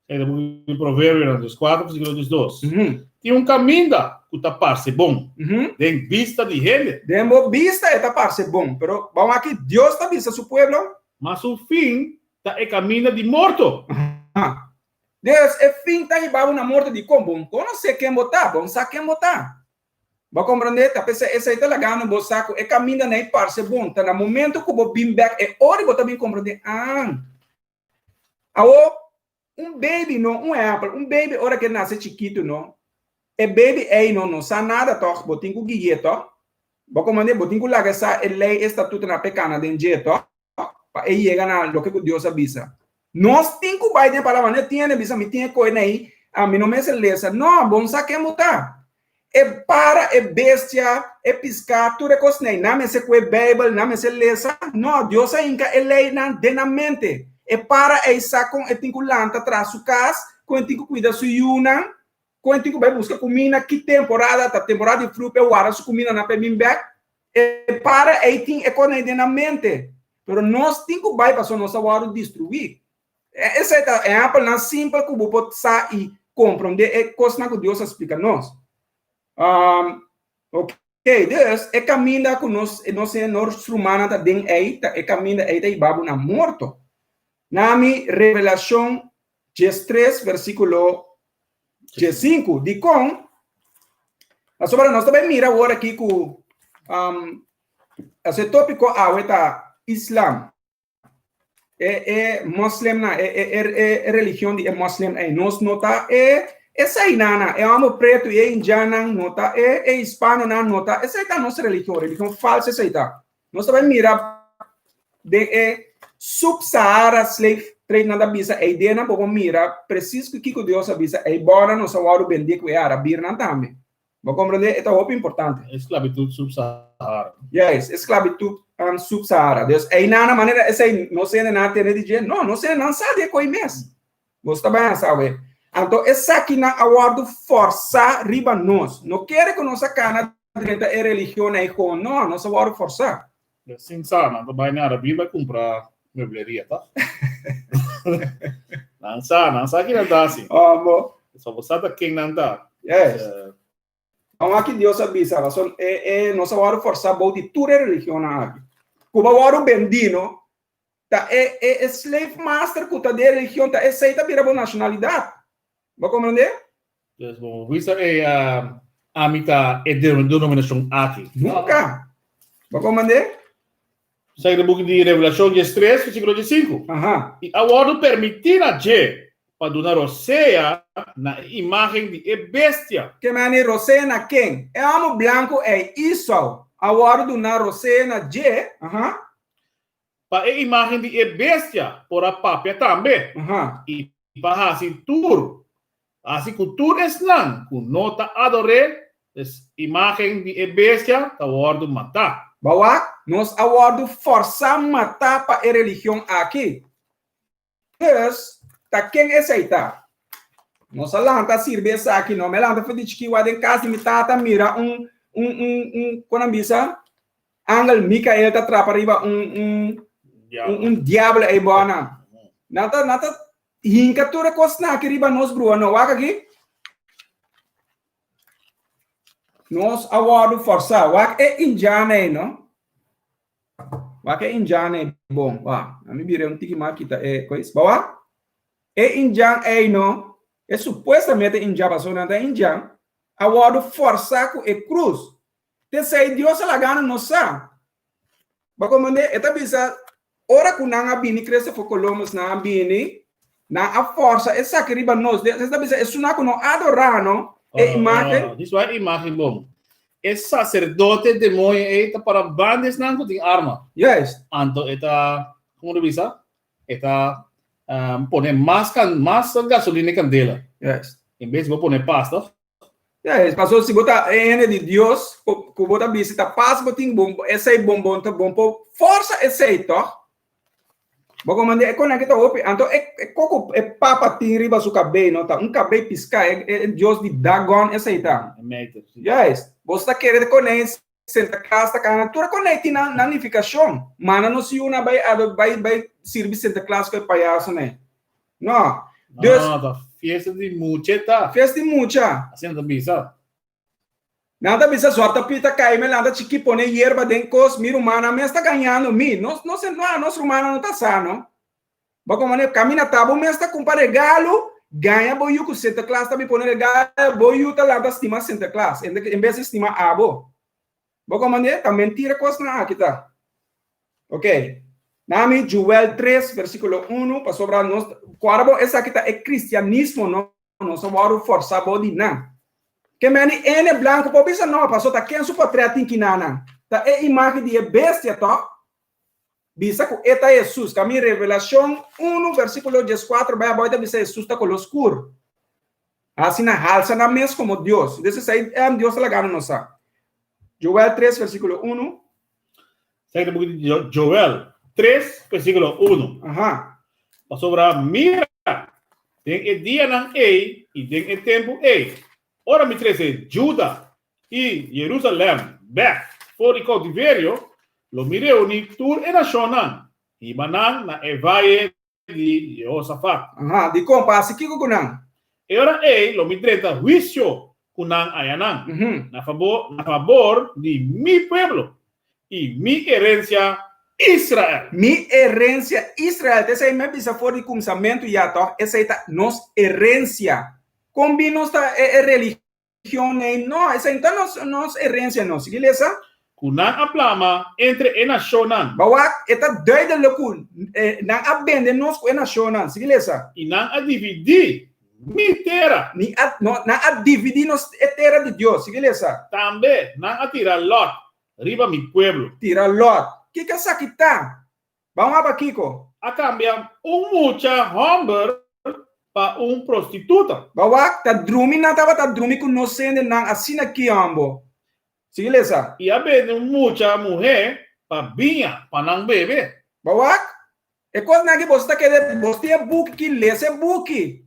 Speaker 1: E ta buki di Proverbionan 4 versíkulo 12. Tin un kaminda ku ta parse bon den bista di hende.
Speaker 2: Den bo bista e ta parse bon, pero bon aki Dios ta bisa su pueblo.
Speaker 1: Ma su fin ta e kaminda di morto.
Speaker 2: Dios, e fin ta hiba bo na morto. Dikon? Bo no konosé ken bo ta, bo no sa ken bo ta. Bo a komprendé? Ta p'esei esei ta lagando bo sa ku e kaminda nei parse bon. Ta na momento ku bo bin bèk e ora bo ta bin komprendé, Aan! Awor, un baby no, un ehèmpel, un baby ora ku e nase chikitu no, e baby ei no no sa nada tòg, bo tin ku gui'é tòg. Bo a komprendé? Bo tin ku laga e sa e lei, e statutonan pa e kana den dje tòg, pa e yega na loke ku Dios a bisa. Nos tin ku bai den e palabra, no e tin hende bisa mi tin e koe nei, mi no mester lesa. No, bo no sa ken bo ta. E para, e bestia, e piská, tur e kos nei, nan mester kue Beibel, nan mester lesa. No, Dios a hinka e leinan den nan mente. E para ei sa kon e tin ku lanta tras su kas, kon e tin ku kuida su yunan, kon e tin ku bai buska kuminda, ki temporada ta temporada di flu pa e warda su kumindanan pa e bin bèk. E para ei tin e kos nei den nan mente. Pero nos tin ku bai pasobra nos a wòrdu destruí. Esei ta ehèmpelnan simpel ku bo por sa i komprondé e kosnan ku Dios a splika nos. Um, ok, dus e kaminda ku nos, nos, nos rumannan ta den ei, ta e kaminda ei ta hiba bo na morto. Nami Revelashon 13, versíkulo 15. Dikon? Pasobra nos ta bai mira awor aki ku um, e tópiko awe ta Islam. E e moslimnan, e e e e religion di e moslim ei. Nos no ta e eseinan, e hòmber pretu i e indiannan no ta e e hispanonan no ta. Esei ta nos religion, religion falso esei ta. Nos ta bai mira den e Sub-Sahara slave trade nan ta bisa ei den nan por por mira presis ku kiko Dios a bisa ei bòrnan nos a wòrdu bendí ku e arabirnan tambe. Bo komprendé? E ta hopi importante.
Speaker 1: Esklabitut sub-Sahara.
Speaker 2: Yes, esklabitut um, sub-Sahara. Dus einan manera esei no sende nan tene di dje. No, no sende nan sa di e koi mes. Nos ta bai sa we. Anto esakinan a wòrdu fòrsá riba nos. No kere ku nos a kana. drenta e religion ei kon, no, nos a wòrdu fòrsá.
Speaker 1: Sin sa, nan ta bai na Arabia bai kumpra mebleria, ta? Nan sa, nan sa ki nan ta hasi.
Speaker 2: Amo.
Speaker 1: So bo sa ta ken nan ta.
Speaker 2: Yes. Awor aki Dios a bisa, pasobra e, e, nos a wòrdu fòrsá bou di tur e religionnan aki. Ku bo a wòrdu bendí, no? Ta e, e, e slave master ku ta di e religion, ta esei ta bira bo nashonalidat. Bo komprendé?
Speaker 1: Dus bo bisa e ami ta e denominashon aki.
Speaker 2: Nunka. Bo komprendé?
Speaker 1: Sa den buki di Revelashon 13, versíkulo 15.
Speaker 2: Aha.
Speaker 1: I a wòrdu permití na dje pa duna rosea na e imágen di e bestia.
Speaker 2: Ke meni rosea na ken? E hòmber blanku ei, Esau, a wòrdu duná rosea na dje. Aha.
Speaker 1: Pa e imágen di e bestia por a papia tambe.
Speaker 2: Aha.
Speaker 1: I pa hasi tur, hasi ku tur esnan ku no ta ador'é, es imágen di e bestia, ta wòrdu matá.
Speaker 2: Bo wak, nos a wòrdu fòrsá matá pa e religion aki. Dus, ta ken esei ta? Nos a lanta sirbi esaki, no? Mi a lanta for di chikí wak den kas di mi tata mira un, un, un, un, kon nan bisa? Angel Mikael ta trapa riba un, un, un, un diablo ei bona. Nan ta, nan ta hinka tur e kosnan aki riba nos brua. No, wak aki. Nos a wòrdu fòrsá. Wak e indiana ei, no? Wak e indiana ei bon. Wak, ami bira un tiki mas kita e kois. Ba wak? E indian ei, no? E supuestamente indian, pasobra nan ta indian, a wòrdu fòrsá ku e krus. T'esei Dios a laga nan nos sa. Bo komprendé? E ta bisa, ora ku nan a bini, Christopher Columbus nan a bini, nan a forsa esaki riba nos. E ta bisa, esunnan ku no adorá no, e imágen.
Speaker 1: Dis wak e imágen bon. E saserdote demoño ei ta para banda esnan ku tin arma.
Speaker 2: Juist.
Speaker 1: Anto e ta, komo ta bisa? E ta pone mas mas gasolina e kandela.
Speaker 2: Juist.
Speaker 1: En bes di bo pone pas, toch?
Speaker 2: Ja, es paso si bo ta hende di Dios, ku bo ta bisa ta pas bo tin bon, esei bon bon ta bon por forsa esei toch? Bo komandé e konan ta hopi, anto e, e koko e papa tin riba su kabei no ta un kabei piská, e, e Dios di Dagon esei ta. Juist, bo sta kere konei Santa Claus ta kana, tur e konei tin nan, nan nifikashon. Mana nos yunan bai ado bai bai sirbi Santa Claus ku e payaso nei. No.
Speaker 1: Dus, No, ta fiesta di mucha ta.
Speaker 2: Fiesta di mucha.
Speaker 1: Asina ta bisa.
Speaker 2: Nan ta bisa Zwarte Piet ta kai me lanta chiki pone yerba den kos, mi rumannan mes ta gañando mi. Nos nos no, nos rumannan no ta sa no. Bo komo ne camina ta bo mes ta cumpra regalo, gaña bo yu cu Santa Claus ta bin pone regalo, bo yu ta lanta stima Santa Claus en bes di stima abo. Bo komo ne ta mentira cosnan aki ta. Ok. Nami Joel 3 versiculo 1 pasobra nos cuadra bo esaki ta e cristianismo no nos a wordo forsa bo di nan. Ke meni ene blanco por bisa no paso ta ken su potret tin kinanan. Ta e imagen di e bestia toch? Bisa ku e ta Hesus. Kami Revelashon unu versíkulo 14 bai abou e ta bisa Hesus ta koló skur. Asina halsa nan mes komo Dios. Des esei Dios ta laga nos sa. Joel 3 versíkulo 1.
Speaker 1: Esaki ta buki di Joel 3 versíkulo 1.
Speaker 2: Aha.
Speaker 1: Pasobra mira, den e dianan ei i den e tempu ei, ora mi trese Juda i Jerusalèm bèk for di koutiverio, lo mi reuní tur e nashonnan, hiba nan na e vaye di Jehosafat.
Speaker 2: Aha, dikon pa hasi kiko ku nan?
Speaker 1: E ora ei lo mi drenta huisio ku nan ayanan, na fabor, na fabor di mi pueblo i mi herensia Israel.
Speaker 2: Mi herensia Israel, ta esei mi a bisa for di kumsamentu ya tòg, esei ta nos herensia. Kon bin nos ta e religion? Nei, no, esei no ta nos, nos herencia no. Sigui lesa.
Speaker 1: Ku nan a plama entre e nashonnan.
Speaker 2: Bo wak, e ta duidelijk ku nan a bende nos ku e nashonnan. Sigui lesa.
Speaker 1: I nan a dividí mi tera.
Speaker 2: Ni a, no, nan a dividí nos e tera di Dios. Sigui lesa.
Speaker 1: Tambe nan a tira lòt riba mi pueblo.
Speaker 2: Tira lòt. Kiko esaki ta? Ban wak pa kiko?
Speaker 1: A kambia un mucha hòmber pa un prostituta.
Speaker 2: Ban wak, ta drumi nan tabata drumi ku nos hendenan asina ki hòmber. Sigui lesa.
Speaker 1: I a bende un mucha muhé pa biña pa nan bebe.
Speaker 2: Ban wak, e kosnan aki boso ta kere, boso tin e buki ki lesa e buki.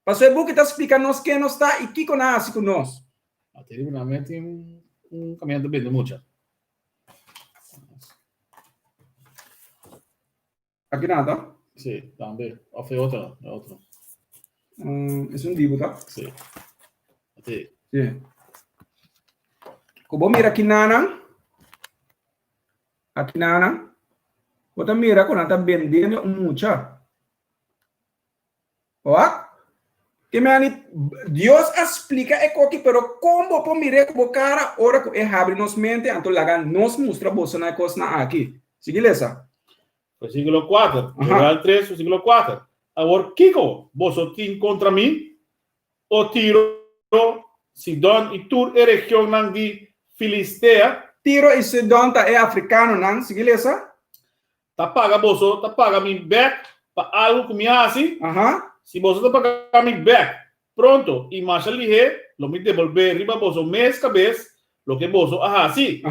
Speaker 2: Pasobra e buki ta splika nos ken nos ta i kiko nan a hasi ku nos.
Speaker 1: A te riba nan mes tin. un caminante bende mucha.
Speaker 2: Aki nada?
Speaker 1: Sí, tambe. Of e otro, e otro.
Speaker 2: Es un dibu ta?
Speaker 1: Sí. Sí.
Speaker 2: Sí. Ku bo mira aki nanan, aki nanan, bo ta mira ku nan ta bendiendo un mucha. Wak? Ke meni Dios a splika e koki, pero kon bo por mir'é ku bo kara ora ku e habri nos mente anto laga nos mustra boso na e kosnan aki? Sigui lesa.
Speaker 1: Versíkulo kuater, Joel tres, versíkulo kuater, Awor kiko boso tin kontra mi, o Tiro, Sidon i tur e regionnan di Filistea?
Speaker 2: Tiro i Sidon ta e afrikanonan. Sigui lesa.
Speaker 1: Ta paga boso ta paga mi bek pa algu ku mi a hasi? Si boso ta paga mi bek pronto i masha lihé, lo mi debolbé riba boso mes kabes loke boso a hasi,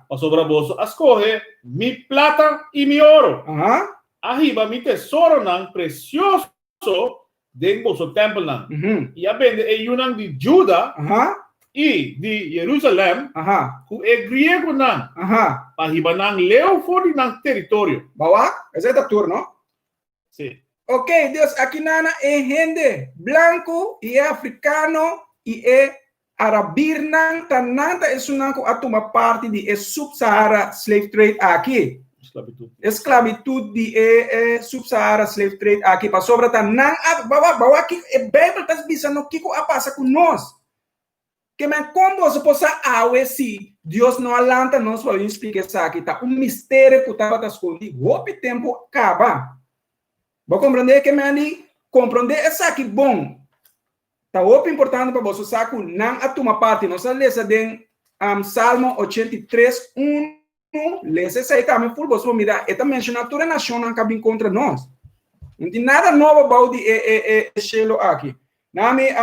Speaker 1: pasobra boso a skohe mi plata i mi oro, a hiba mi tesoronan presioso den boso tèmpelnan i a bende e yunan di Juda i di Jerusalèm ku e griegonan pa hiba nan leu for di nan teritorio.
Speaker 2: Bawa, esei ta tur, no?
Speaker 1: Sí.
Speaker 2: Ok, dus aki nana e hende blanku i e afrikano i e arabirnan ta nan ta esunnan ku a tuma parti di e Sub-Sahara Slave Trade aki.
Speaker 1: Esklabitut.
Speaker 2: Esklabitut di e e Sub-Sahara Slave Trade aki pasobra ta nan a bawa bawa kiko e Bijbel ta bisa no kiko a pasa ku nos. Ke men kon boso por sa awe si Dios no a lanta nos pa bin splika esaki ta un misterio ku tabata skondi hopi tempu kaba. Bo komprondé ke men di komprondé esaki bon. Ta hopi importante pa boso sa ku nan a tuma parti. Nos a lesa den Salmo 83, 1, lesa esei tambe ful boso por mira, e ta menshoná tur e nashonnan ku a bin kontra nos. No tin nada nobo bou di e e e shelu aki. Nami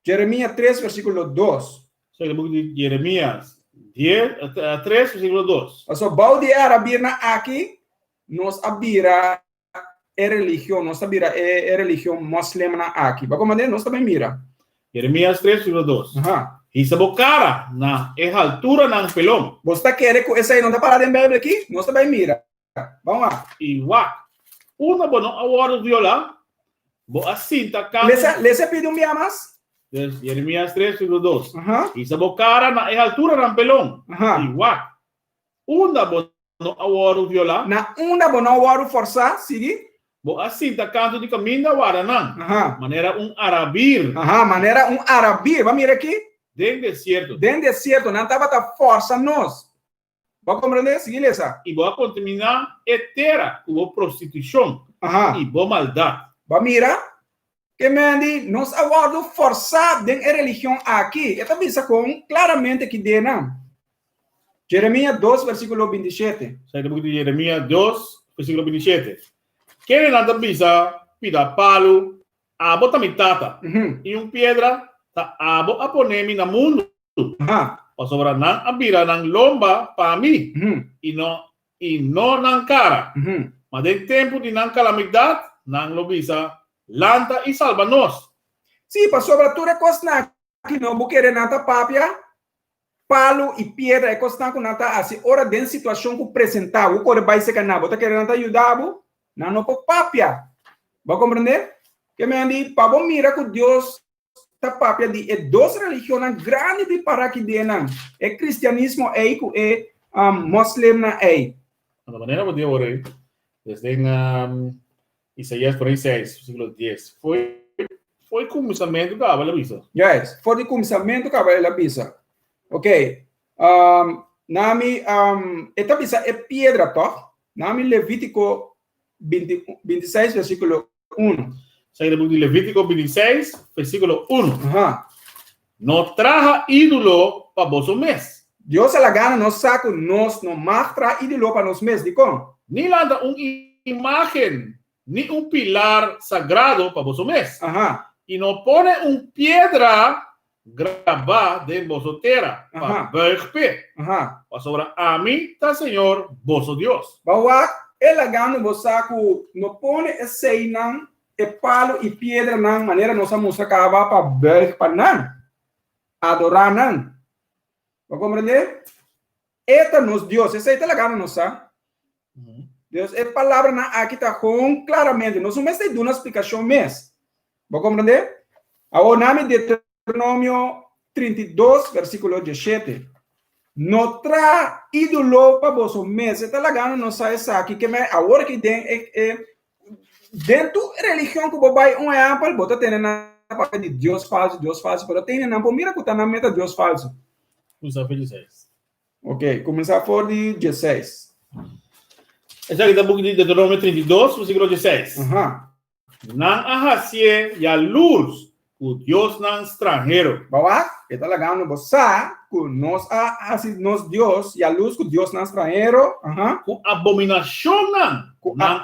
Speaker 2: Jeremia 3 versíkulo 2.
Speaker 1: Esaki e buki di Jeremias 10, 3 versíkulo 2.
Speaker 2: Pasobra bou di e arabirnan aki nos a bira e religion, nos ta bira e, e religion moslimnan aki. Bo komprendé? Nos ta bai mira.
Speaker 1: Jeremias 3, versíkulo 2.
Speaker 2: Aha.
Speaker 1: Hisa bo kara na e halturanan pelon.
Speaker 2: Bo ta kere ku esei no ta pará den Beibel aki? Nos ta bai mira. Ban wak.
Speaker 1: I wak, unda bo no a wòrdu violá, bo a sinta kantu.
Speaker 2: Lesa, lesa e pidi un bia mas.
Speaker 1: Dus, Jeremias 3, versíkulo 2.
Speaker 2: Aha.
Speaker 1: Hisa bo kara na e halturanan pelon.
Speaker 2: Aha.
Speaker 1: I wak, unda bo no a wòrdu violá?
Speaker 2: Na unda bo no a wòrdu fòrsá? Sigui.
Speaker 1: Bo a sinta kantu di kaminda warda nan.
Speaker 2: Aha.
Speaker 1: Manera un arabir.
Speaker 2: Aha, manera un arabir. Bo mira aki?
Speaker 1: Den desierto.
Speaker 2: Den desierto. Nan tabata fòrsa nos. Bo a komprendé? Sigui lesa.
Speaker 1: I bo a kontaminá e tera ku bo prostitushon.
Speaker 2: Aha.
Speaker 1: I bo maldat.
Speaker 2: Bo a mira? Ke men di, Nos a wòrdu fòrsá den e religion aki. E ta bisa kon klaramente ki den nan. Jeremia dos, versíkulo 27.
Speaker 1: Esaki ta buki di Jeremia dos, versíkulo 27. Kendenan ta bisa pida palu, Abo ta mi tata, i un piedra, ta abo a pone mi na mundu. Pasobra nan a bira nan lomba pa mi, i no i no nan kara. Ma den tempu di nan kalamidat nan lo bisa, Lanta i salba nos!
Speaker 2: Sí, pasobra tur e kosnan aki no bo kere nan ta papia, palu i piedra, e kosnan ku nan ta hasi ora den situashon ku presentá, bo kore bai seka nan, bo ta kere nan ta yuda bo? Nan no por papia. Bo a komprendé? Ke men di, pa bo mira ku Dios ta papia di e dos religionnan grandi di para ki den nan, e cristianismo ei ku e moslimnan ei.
Speaker 1: Na manera bo di awor ei, desde en Isaías 46, versículo 10, foi foi kuminsamentu kaba el a bisa.
Speaker 2: Yes, for di kuminsamentu kaba el a bisa. Ok, nami e ta bisa e piedra tòg? Nami Levítiko 26 versíkulo 1.
Speaker 1: Esaki ta e buki di Levítiko 26, versíkulo 1.
Speaker 2: Aha.
Speaker 1: No traha ídolo pa boso mes.
Speaker 2: Dios a laga na nos sa ku nos no mag traha ídolo pa nos mes. Dikon?
Speaker 1: Ni lanta un imágen ni un pilar sagrado pa boso mes.
Speaker 2: Aha.
Speaker 1: I no pone un piedra grabá den boso tera pa buig p'e. Pasobra ami ta Señor boso Dios.
Speaker 2: Bo wak e lagando bo sa ku no pone eseinan, e palu i piedranan manera nos a mustra kaba pa buig pa nan, adorá nan. Bo komprendé? E ta nos Dios. Esei ta laga nos sa. Dios, e palabranan aki ta gewoon klaramente. Nos no mester duna splikashon mes. Bo komprendé? Awor nami Deuteronomio 32, versíkulo 17. No traha ídolo pa boso mes. E ta lagando nos sa esaki. Ke men awor aki den e, e den tu religion ku bo bai un ehèmpel, bo ta tene nan papia di Dios falsu, Dios falsu, pero tene nan por mira ku ta nan meta Dios falsu.
Speaker 1: Kuminsá for di 16.
Speaker 2: Ok, kuminsá for di 16.
Speaker 1: Esaki ta buki di Deuteronomio 32, versíkulo 16.
Speaker 2: Aha.
Speaker 1: Nan a hasié yalurs ku diosnan stranhero.
Speaker 2: Bo wak, e ta lagando bo sa ku nos a hasi nos dios yalurs ku diosnan stranhero, aha.
Speaker 1: Ku abominashonnan
Speaker 2: Ku a,
Speaker 1: nan,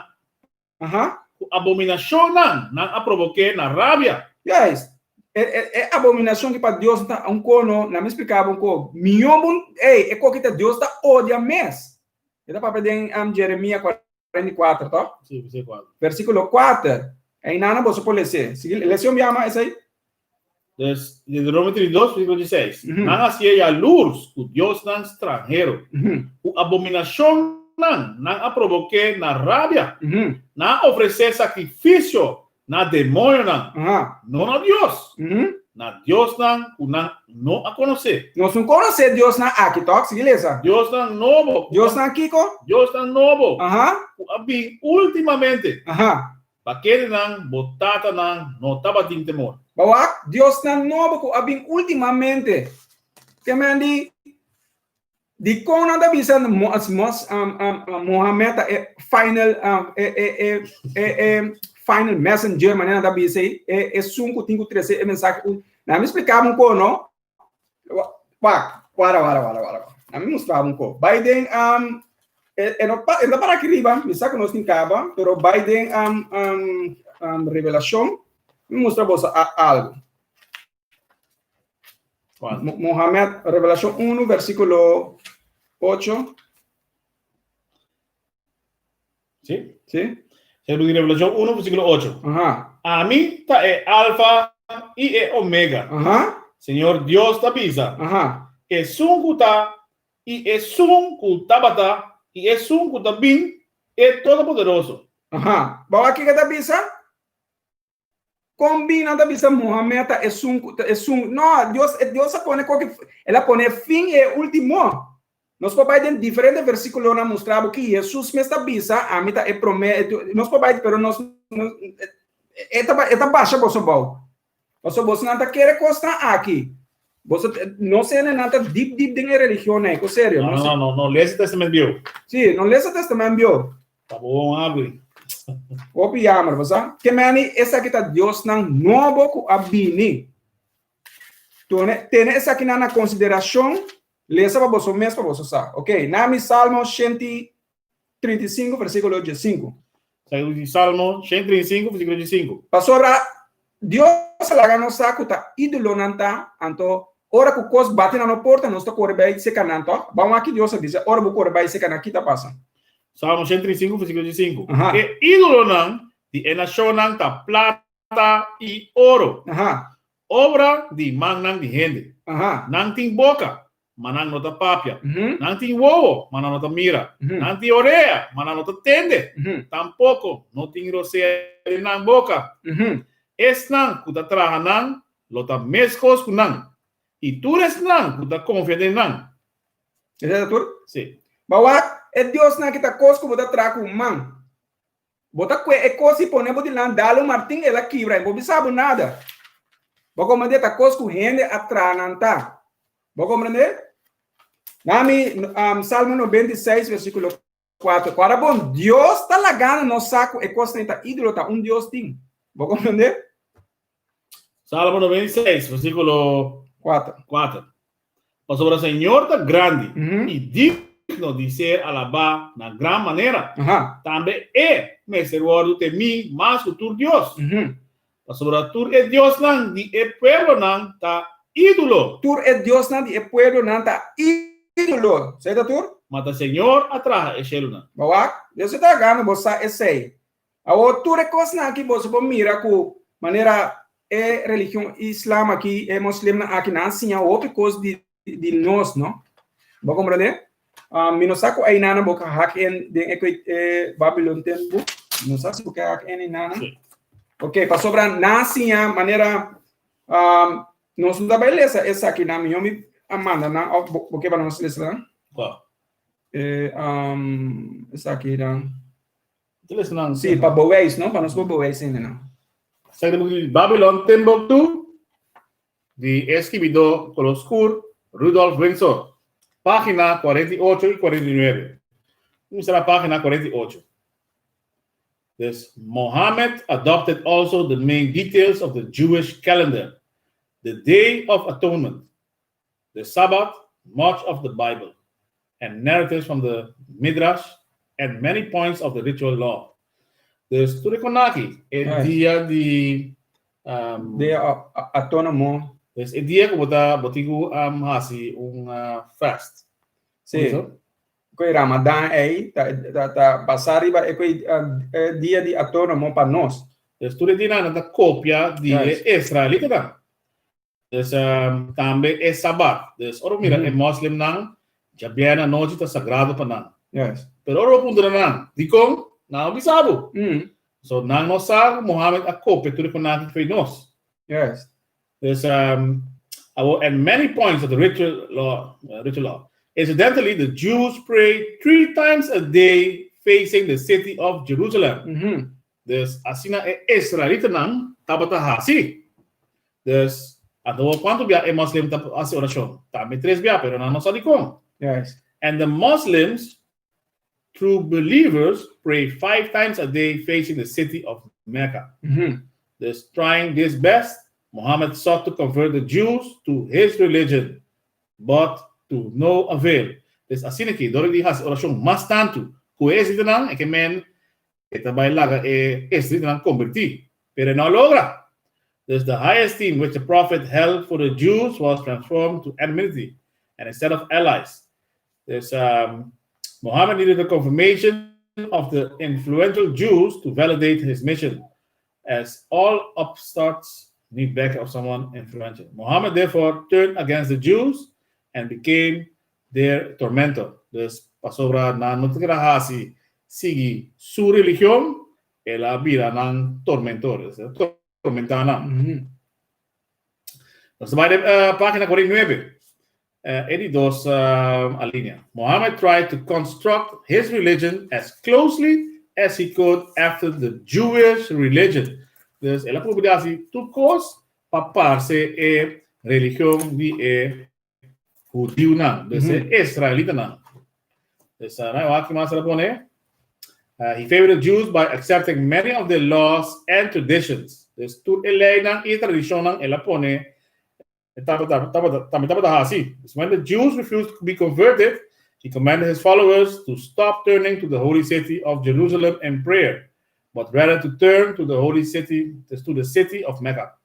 Speaker 2: aha.
Speaker 1: ku abominashonnan nan a probok'é na rabia.
Speaker 2: Juist, e, e, e abominashon ki pa Dios ta un kono, na mi splika bo un ko, mihó bo, ey, e koki ta Dios ta odia mes. E ta papia den um, Jeremia 44, toch?
Speaker 1: Sí, versículo 4.
Speaker 2: Versículo 4. Einan boso por lese. Sigui, lese un biaha mas esei.
Speaker 1: Dus, Deuteronomio 32, versículo 16.
Speaker 2: Nan
Speaker 1: a hasié yalurs ku diosnan stranhero, ku abominashonnan nan a probok'é na rabia. Nan a ofresé sakrifisio na demoñonan, no na Dios, na diosnan ku nan no a konosé.
Speaker 2: Nos no konosé diosnan aki, tòg? Sigui lesa.
Speaker 1: Diosnan nobo.
Speaker 2: Diosnan kiko?
Speaker 1: Diosnan nobo. Ku a bin últimamente. Pa kendenan bo tatanan no tabatin temor.
Speaker 2: Bo wak, diosnan nobo ku a bin últimamente. Ke men di, Dikon nan ta bisa Mohamed ta e final e e e e e final messenger manera nan ta bisa ei e esun ku tin ku trese e mensahe na mi splika bo un ko no wak wara wara wara wara na mi mustra bo un ko bai den e e no e no ta para aki riba mi sa ku nos tin kaba pero bai den revelashon mi mustra boso algu. Mohamed, Revelacion 1, versículo 8.
Speaker 1: Sí?
Speaker 2: Sí.
Speaker 1: Revelacion 1, versículo 8.
Speaker 2: Aha.
Speaker 1: Ami ta e Alfa i e Omega.
Speaker 2: Aha.
Speaker 1: Señor Dios ta bisa.
Speaker 2: Aha.
Speaker 1: Esun ku ta i esun ku tabata i esun ku ta bin, e Todopoderoso.
Speaker 2: Aha. Bo kiko ta bisa? Kon bin nan ta bisa Mohamed ta esun ku ta esun? No, Dios, Dios a pone koke, el a pone e fin i e ultimo. Nos por bai den diferente versikulonan mustra bo ki Hesus mes ta bisa, ami ta e promé, nos por bai, pero nos, nos e ta e ta basha boso bou. Pasobra bosonan ta kere kosnan aki. Boso no sé nan ta dip dip den e religionnan ei, ku serio.
Speaker 1: No, no, no, no lesa Testament Bieu.
Speaker 2: Sí, no lesa Testament Bieu.
Speaker 1: Ta bon habri.
Speaker 2: Hopi jammer, bo sa. Ke meni esaki ta diosnan nobo ku a bini. Tone, tene esakinan na konsiderashon, lesa pa boso mes pa boso sa. Ok, nami Salmo 135 versíkulo 15.
Speaker 1: Salmo 135 versíkulo 15.
Speaker 2: Pasobra Dios a laga nos sa ku ta ídolonan ta, anto ora ku kos bati na nos porta nos ta kore bai seka nan, tòg? Ban wak ki Dios a bisa, ora bo kore bai seka nan, ki ta pasa?
Speaker 1: Salmo 135 versíkulo 15. E ídolonan di e nashonnan ta plata i oro, obra di mannan di hende. Nan tin boka, ma nan no ta papia. Nan tin wowo, ma nan no ta mira. Nan tin orea, ma nan no ta tende. Tampoko no tin rosea den nan boka. Esnan ku ta traha nan lo ta meskos ku nan, i tur esnan ku ta konfia den nan.
Speaker 2: Esei ta tur?
Speaker 1: Sí.
Speaker 2: Bo wak, e diosnan aki ta kos ku bo ta traha ku man. Bo ta kue e kos i pone bo dilanti dal un martin el a kibra i bo bisa bo nada. Bo komprende ta kos ku hende a traha nan ta. Bo komprende? Nami um, Salmo 96 versíkulo 4. Kuara bon, Dios ta lagando nos sa ku e kosnan ta ídolo ta un Dios tin. Bo komprende?
Speaker 1: Salmo 96 versíkulo
Speaker 2: 4.
Speaker 1: 4. Pasobra Señor ta grandi i digno di ser alabá na gran manera. Tambe E mester wòrdu temí mas ku tur dios. Pasobra tur e diosnan di e pueblonan ta ídolo.
Speaker 2: Tur e diosnan di e pueblonan ta ídolo. Esei ta tur?
Speaker 1: Ma ta Señor a traha e shelunan.
Speaker 2: Bo wak? Dios ta gana bo sa esei. Awor tur e kosnan aki boso por mira ku manera e religion islam aki, e moslimnan aki, nan a siña hopi kos di. di nos, no? Bo comprende? Mi no sa ku einan bo ka hak in den e Babylon tempu. No sa si bo ka hak in einan.
Speaker 1: Sí.
Speaker 2: Ok, pasobra nan siña manera um, nos no ta bai lesa esaki nan, mihó mi a manda nan of bo, bo ke pa nos lesa nan?
Speaker 1: Kua?
Speaker 2: E, um, esaki nan.
Speaker 1: Te lesa nan.
Speaker 2: Sí, pa bewijs, no? Pa nos por bewijs hende nan.
Speaker 1: Esaki ta buki Babylon Timbuktu di e skibidó koló skur Rudolf Windsor, página 48 i 49. Kuminsá na página 48. Dus Mohammed adopted also the main details of the Jewish calendar, the Day of Atonement, the Sabbath, much of the Bible, and narratives from the Midrash, and many points of the ritual law. Dus tur e konaki, e dia di um,
Speaker 2: Dia Atónomo.
Speaker 1: Dus e dia ku bo ta bo tin ku um, hasi un uh, fast.
Speaker 2: Sí. Ku e Ramadan ei ta ta ta basá riba e ku e dia di Atónomo pa nos.
Speaker 1: Dus tur e dianan nan ta kopia di e israelitanan. Dus um, tambe e Sabat. Dus ora mira e moslimnan, djabièrnè anochi ta sagrado pa nan. Pero ora bo puntra nan, dikon? Nan no bisa bo. So nan no sa ku Mohammed a kopia tur e konaki for di nos. Dus um, awo, and many points of the ritual law, ritual law. Incidentally, the Jews pray three times a day facing the city of Jerusalem. Dus asina e israelitanan tabata hasi. Dus, anto kuantu bia e moslim ta hasi orashon? Tambe tres bia, pero nan no sa dikon. And the Muslims, true believers, pray five times a day facing the city of Mecca. Dus, trying this best, Muhammad sought to convert the Jews to his religion, but to no avail. Dus asina ki, dor di hasi orashon mas tantu ku e israelitanan, e ke men E ta bai laga e israelitanan kombertí, pero e no a logra. Dus the high esteem which the prophet held for the Jews was transformed to enmity and instead of allies. Dus Muhammad needed the confirmation of the influential Jews to validate his mission, as all upstarts need backing of someone influential. Muhammad therefore turned against the Jews and became their tormentor. Dus pasobra nan no ta keda hasi sigui su religion, el a bira nan tormentor, es el a tormentá nan. Nos ta bai den página 49, e di dos alinea. Mohammed tried to construct his religion as closely as he could after the Jewish religion. Dus el a purba di hasi tur kos pa parse e religion di e hudiunan, dus e israelitanan. Dus nan wak ki mas el a pone. He favored the Jews by accepting many of their laws and traditions. Dus tur e leinan i tradishonnan el a pone tabata tabata tambe tabata hasi. Dus when the Jews refused to be converted, he commanded his followers to stop turning to the holy city of Jerusalem in prayer, but rather to turn to the holy city, dus to the city of Mecca.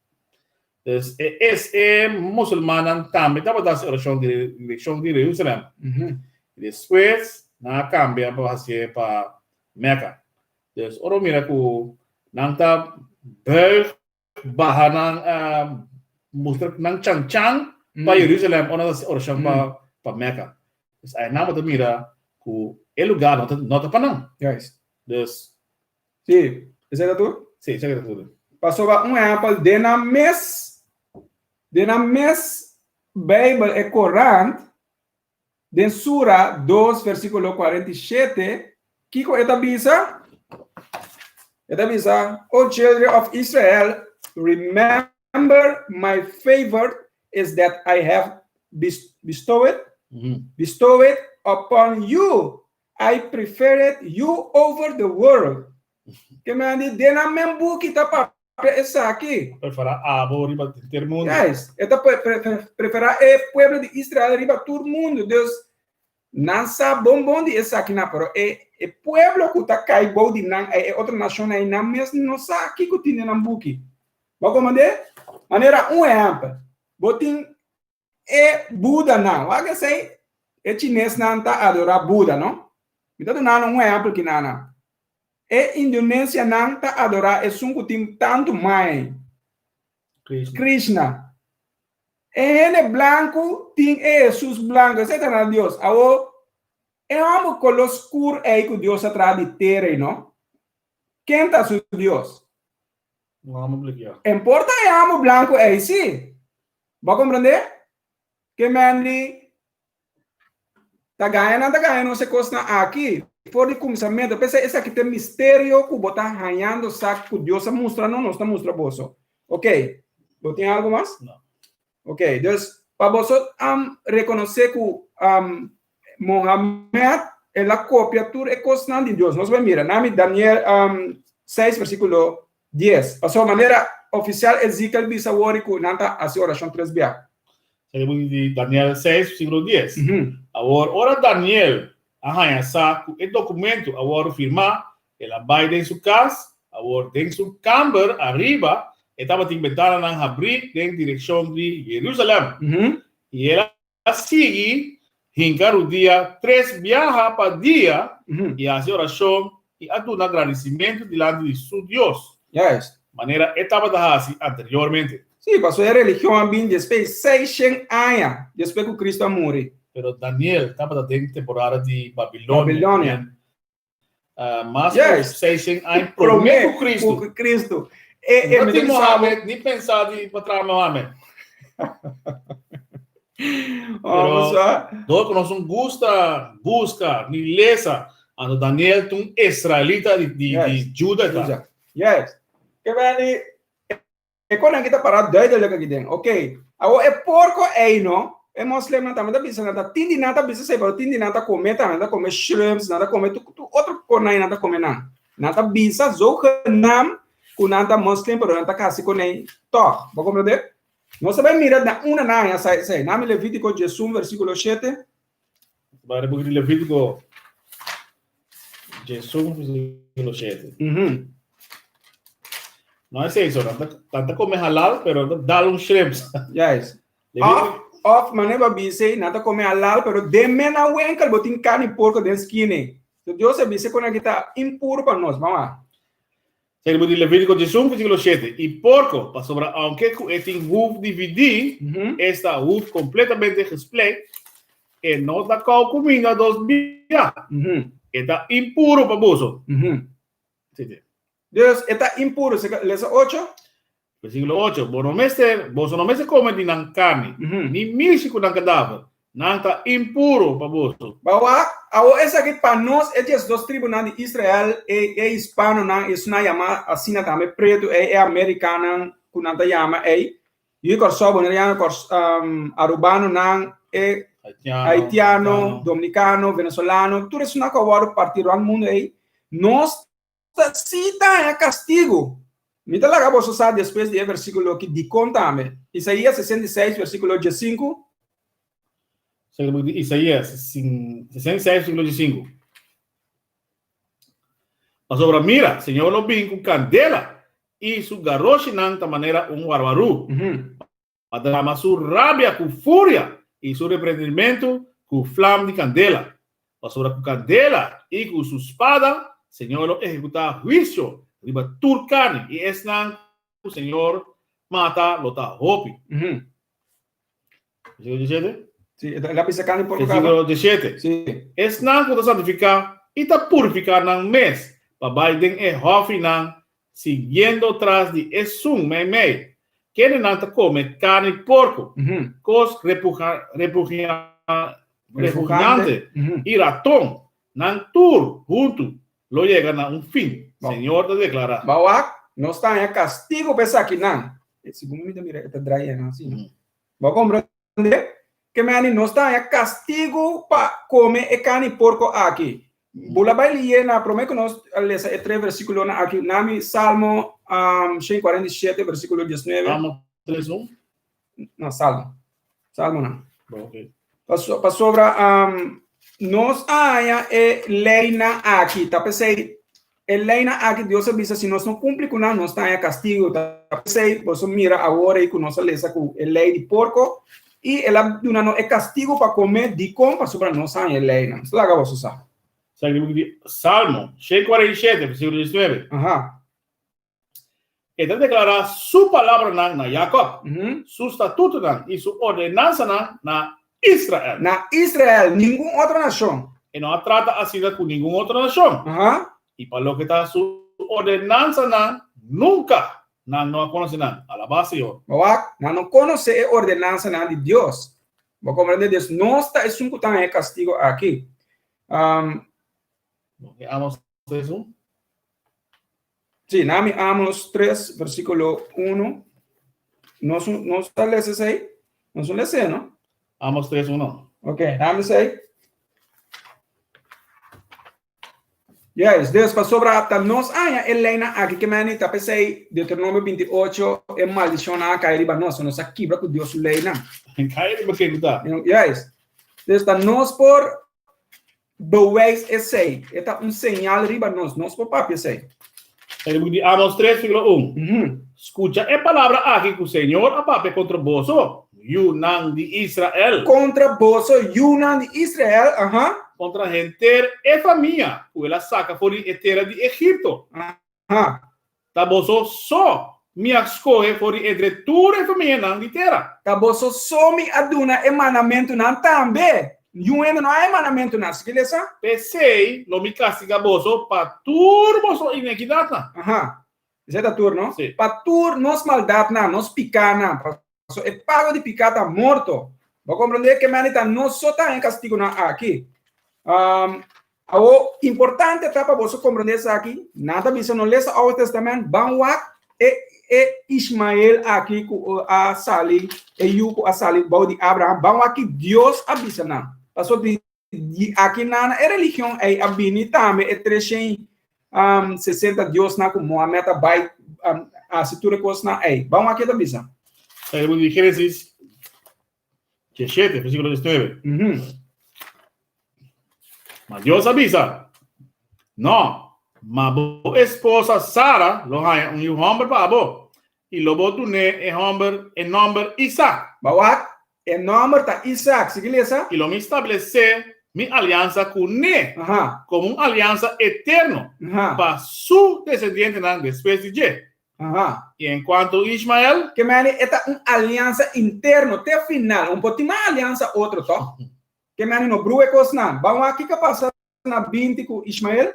Speaker 1: Dus e es e musulmannan tambe tabata hasi orashon di direkshon di Jerusalem. I despues nan a kambia pa hasié pa Mecca. Dus ora bo mira ku nan ta buig baha nan mustra nan chan chan pa Jerusalem ora nan ta hasi orashon pa pa Mecca. Dus einan bo ta mira ku e lugar no ta no ta pa nan. Dus
Speaker 2: Sí, esei ta tur?
Speaker 1: Sí, esei ta tur.
Speaker 2: Pasobra un ehèmpel, den nan mes, den nan mes Beibel, e Korant, den Sura 2 versíkulo 47, kiko e ta bisa? E ta bisa, O children of Israel, remember my favor is that I have bestowed, bestowed upon you I preferred you over the world. Ke men di den nan men buki ta papia esaki.
Speaker 1: Prefera abo riba henter mundu.
Speaker 2: Yes, e ta prefera e pueblo di Israel riba tur mundu. Dus nan sa bon bon di esakinan, pero e e pueblo ku ta kai bou di nan, e otro nashonnan ei, nan mes no sa kiko tin den nan buki. Bo komprende? Manera un ehèmpel, bo tin E Budanan, wak esei, e chinesnan ta adorá Buda, no? Mi ta duna nan un ehèmpel kinana. E indonesianan ta adorá esun ku tin tantu mai,
Speaker 1: Krishna.
Speaker 2: Krishna. E hende blanku tin e Hesus blanku, esei ta na Dios. Awor, e hòmber koló skur ei ku Dios a traha di tera ei no, ken ta su Dios?
Speaker 1: Un hòmber blikiá.
Speaker 2: E por ta e hòmber blanku ei sí. Bo a komprendé? Ke men di ta gaña nan ta gaña nos e kosnan aki for di kuminsamentu. P'esei esaki ta e misterio ku bo ta hañando sa ku Dios a mustra nos, nos ta mustra boso. Ok, bo tin algu mas?
Speaker 1: No.
Speaker 2: Ok, dus pa boso um, rekonosé ku um, Mohamed el a kopia tur e kosnan di Dios. Nos bai mira, nami Daniel um, 6 versíkulo 10. Pasobra manera ofisial Ezekiel bisa wori ku nan ta hasi orashon tres bia.
Speaker 1: Esaki buki di Daniel 6 versíkulo 10. Awor, ora Daniel a haña sa ku e dokumento a wòrdu firmá, el a bai den su kas. Awor, den su kamber ariba e tabatin bentananan habrí den direkshon di Jerusalèm. I el a sigui hinka rudia tres biaha pa dia i hasi orashon i a duna gradisimentu dilanti di su Dios, manera e tabata hasi anteriormente.
Speaker 2: Sí, pasobra e religion a bin despues seishen aña despues ku Kristu a muri.
Speaker 1: Pero Daniel tabata den temporada di Babilonia, mas ku seishen aña promé ku Kristu.
Speaker 2: Ku Kristu.
Speaker 1: No tin Mohamed, ni pensa di pa traha Mohamed. Pero dor ku nos no gusta buska ni lesa, anto Daniel ta un israelita di di di Juda ta.
Speaker 2: Yes. Ke beni e konan ki ta para duidelijk aki den. Ok. Awor e porko ei no, e moslimnan tambe ta bisa nan ta tin di nan ta bisa esei pero tin di nan ta kome tambe, nan ta kome shrimps, nan ta kome tur otro konai nan ta kome nan. Nan ta bisa zogenaamd ku nan ta moslim pero nan ta kasi konei tòg. Bo komprende? Nos ta bai mira na una nan a sa esei. Nami Levítiko 11 versíkulo 7.
Speaker 1: Bai na buki di Levítiko 11 versíkulo 7. No esei so, nan ta, nan ta kome halal, pero nan ta dal un shrimps.
Speaker 2: Juist. Of, of mane ba bisa, nan ta kome halal, pero den mena wenkel bo tin karni porko den skine. So Dios a bisa kon aki ta impuro pa nos. Mama.
Speaker 1: Esei bo di Levítico 11, versículo 7. I porco, pasobra aunke ku e tin huf dividí, esta huf kompletamente gespleit, e no ta kou kuminda dos bia. E ta impuro pa boso. Sete.
Speaker 2: Dus, e ta impuro. Lesa 8.
Speaker 1: Versíkulo 8, Bo no mester, boso no mester kome di nan karni, ni mishi ku nan kadaver. Nan ta impuro pa boso.
Speaker 2: Bo wak, awor esaki pa nos, e diesdos tribunan di Israel, e e hispanonan, esunnan yama asina tambe pretu, e e amerikanan ku nan ta yama ei, yu di Kòrsou, boneriano, kòrs, arubanonan, e haitiano, dominikano, venezolano, tur esunnan ku a wòrdu partí rònt mundu ei, nos Ta si ta haña kastigu. Mi ta laga boso sa despues di e versíkulo aki dikon tambe. Isaías 66, versíkulo 15.
Speaker 1: Según di Isaías 66, versíkulo 15. Pasobra mira, Señor lo bin ku kandela, i su garoshinan ta manera un warwarú. Pa drama su rabia ku furia i su reprendimentu ku flam di kandela. Pasobra ku kandela i ku su spada Señor lo ehekutá huisio riba tur karni, i esnan ku Señor mata lo ta hopi. Versíkulo 17.
Speaker 2: Sí, el a bisa karni porko kaba.
Speaker 1: Versíkulo 17.
Speaker 2: Sí.
Speaker 1: Esnan ku ta santifiká i ta purifiká nan mes pa bai den e hòfinan Siguiendo tras di esun meimei, kendenan ta kome karni porko, kos repugnante i raton, nan tur huntu lo yega na un fin, Señor ta deklará.
Speaker 2: Bo wak, nos ta haña kastigu pa esakinan. Segun mi ta mira e ta draai nan asina. Bo a komprendé? Ke meni nos ta haña kastigu pa kome e karni porko aki. Bula bai lié na promé ku nos lesa e tres versíkulonan aki, nami Salmo um, 147, versíkulo 19.
Speaker 1: Salmo 3, 1?
Speaker 2: No, Salmo. Salmo nan.
Speaker 1: Ok.
Speaker 2: Paso, pasobra um, nos a haña e leinan aki, ta p'esei e leinan aki Dios a bisa si nos no kumpli ku nan, nos ta haña kastigu. Ta p'esei boso mira awor ei ku nos a lesa ku e lei di porko i el a duna nos e kastigu pa kome. Dikon? Pasobra nos a haña e leinan. Nos ta laga boso sa.
Speaker 1: Sa di buki di Salmo 147, versíkulo 19.
Speaker 2: Aha.
Speaker 1: E ta deklará su palabranan na Jakòb, su statutonan i su ordenansanan na Israel.
Speaker 2: Na Israel, ningun otro nashon.
Speaker 1: E no a trata asina ku ningun otro nashon. I pa loke ta su ordenansanan, nunka nan no a konosé nan. Alabá Señor.
Speaker 2: Bo wak, nan no konosé e ordenansanan di Dios. Bo komprendé? Dios, nos ta esun ku ta haña e kastigu aki.
Speaker 1: Loke Amos 3, 1.
Speaker 2: Sí, nami Amos 3, versíkulo 1. Nos, nos ta lesa esei? Nos no lesa, no?
Speaker 1: Amos 3, 1.
Speaker 2: Ok, nami esei. Yes, dus pasobra ta nos aña e leinan aki ke meni ta p'esei Deuteronomio 28 e maldishonnan a kai riba nos, nos a kibra ku Dios su leinan.
Speaker 1: Kai riba ken ku ta?
Speaker 2: Yes. Dus ta nos por bewijs esei, e ta un señal riba nos, nos por papia esei.
Speaker 1: E buki di Amos 3, versíkulo 1. Skucha e palabra aki ku Señor a papia kontra boso, yunan di Israel.
Speaker 2: Kontra boso, yunan di Israel, aha.
Speaker 1: Kontra henter e famia ku el a saka for di e tera di Egipto.
Speaker 2: Aha.
Speaker 1: Ta boso so mi a skohe for di entre tur e famianan di tera.
Speaker 2: Ta boso so mi a duna e mandamentunan tambe. Niun hende no a e mandamentunan. Sigui lesa.
Speaker 1: P'esei lo mi kastigá boso pa tur boso inekidatnan.
Speaker 2: Aha. Esei ta tur, no?
Speaker 1: Sí.
Speaker 2: Pa tur nos maldatnan, nos pikánan. Paso e pago di piká ta morto. Bo komprendé ke meni ta nos so ta haña kastigunan aki. Um, awo, importante ta pa boso komprendé esaki, nan ta bisa no lesa Oude Testament, ban wak e e Ishmael aki ku a sali, e yu ku a sali bou di Abraham, ban wak ki Dios a bisa nan. Paso di di aki nan e religion ei a bini tambe e treshen um, 60 diosnan ku Mohamed a bai um, hasi tur e kosnan ei. Ban wak ki e ta bisa.
Speaker 1: E buki di Génesis 17, versíkulo 19. Ma Dios a bisa, No, ma bo esposa Sara lo haña un yu hòmber pa bo, i lo bo dun'é e hòmber e nòmber Isak.
Speaker 2: Ba wak, e nòmber ta Isak. Sigui lesa.
Speaker 1: I lo mi stablesé mi aliansa ku n'e komo un aliansa eterno pa su desendientenan despues di dje. I en kuanto Ishmael.
Speaker 2: Ke meni e ta un aliansa interno te final. Un por tin mas aliansa otro, tòg? Ke meni no brua e kosnan. Ban wak kiko a pasa na 20 ku Ishmael.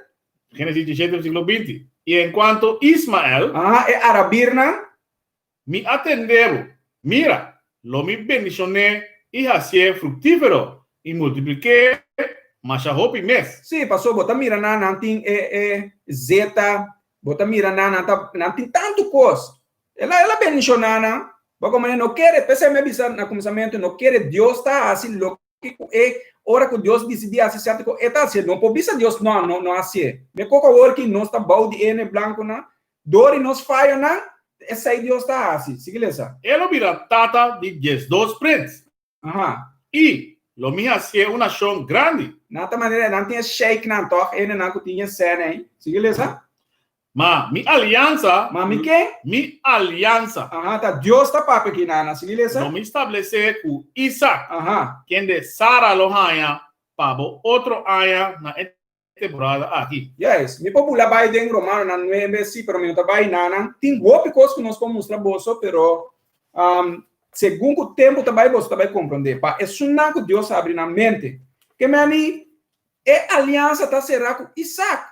Speaker 1: Génesis 17, versíkulo 20. I en kuanto Ismael.
Speaker 2: Aha, e arabirnan.
Speaker 1: Mi a tende bo. Mira, lo mi bendishon'é i hasié fruktífero i multiplik'é masha hopi mes.
Speaker 2: Sí, pasobra bo ta mira nan, nan tin e e zeta, bo ta mira nan, nan ta, nan tin tantu kos. El a, el a bendishoná nan. Bo komo no kere, p'esei mi a bisa na kuminsamentu, no kere Dios ta hasi loke ku e, ora ku Dios disidí hasi sierto kos, e ta hasié. No por bisa Dios, no, no, no hasié. Me koko awor ki nos ta bou di ene blankunan, Dor di nos fayonan, esei Dios ta hasi. Sigui lesa.
Speaker 1: E lo bira tata di 12 prins.
Speaker 2: Aha.
Speaker 1: I lo mi hasié un nashon grandi.
Speaker 2: Na ta manera nan tin e sheiknan tòg, hendenan ku tin e sèn ei. Sigui lesa.
Speaker 1: Ma mi aliansa.
Speaker 2: Ma mi ke?
Speaker 1: Mi aliansa.
Speaker 2: Aha, ta Dios ta papia aki nan. Sigui lesa.
Speaker 1: Lo mi stablesé ku Isak.
Speaker 2: Aha.
Speaker 1: Kende Sara lo haña pa bo otro aña na e temporada aki.
Speaker 2: Yes, mi por bula bai den Romanonan 9, sí, pero mi no ta bai nanan. Tin hopi kos ku nos por mustra boso, pero um, segun ku tempu ta bai, boso ta bai komprondé. Pa esunnan ku Dios a abri nan mente. Ke meni e aliansa ta será ku Isaac.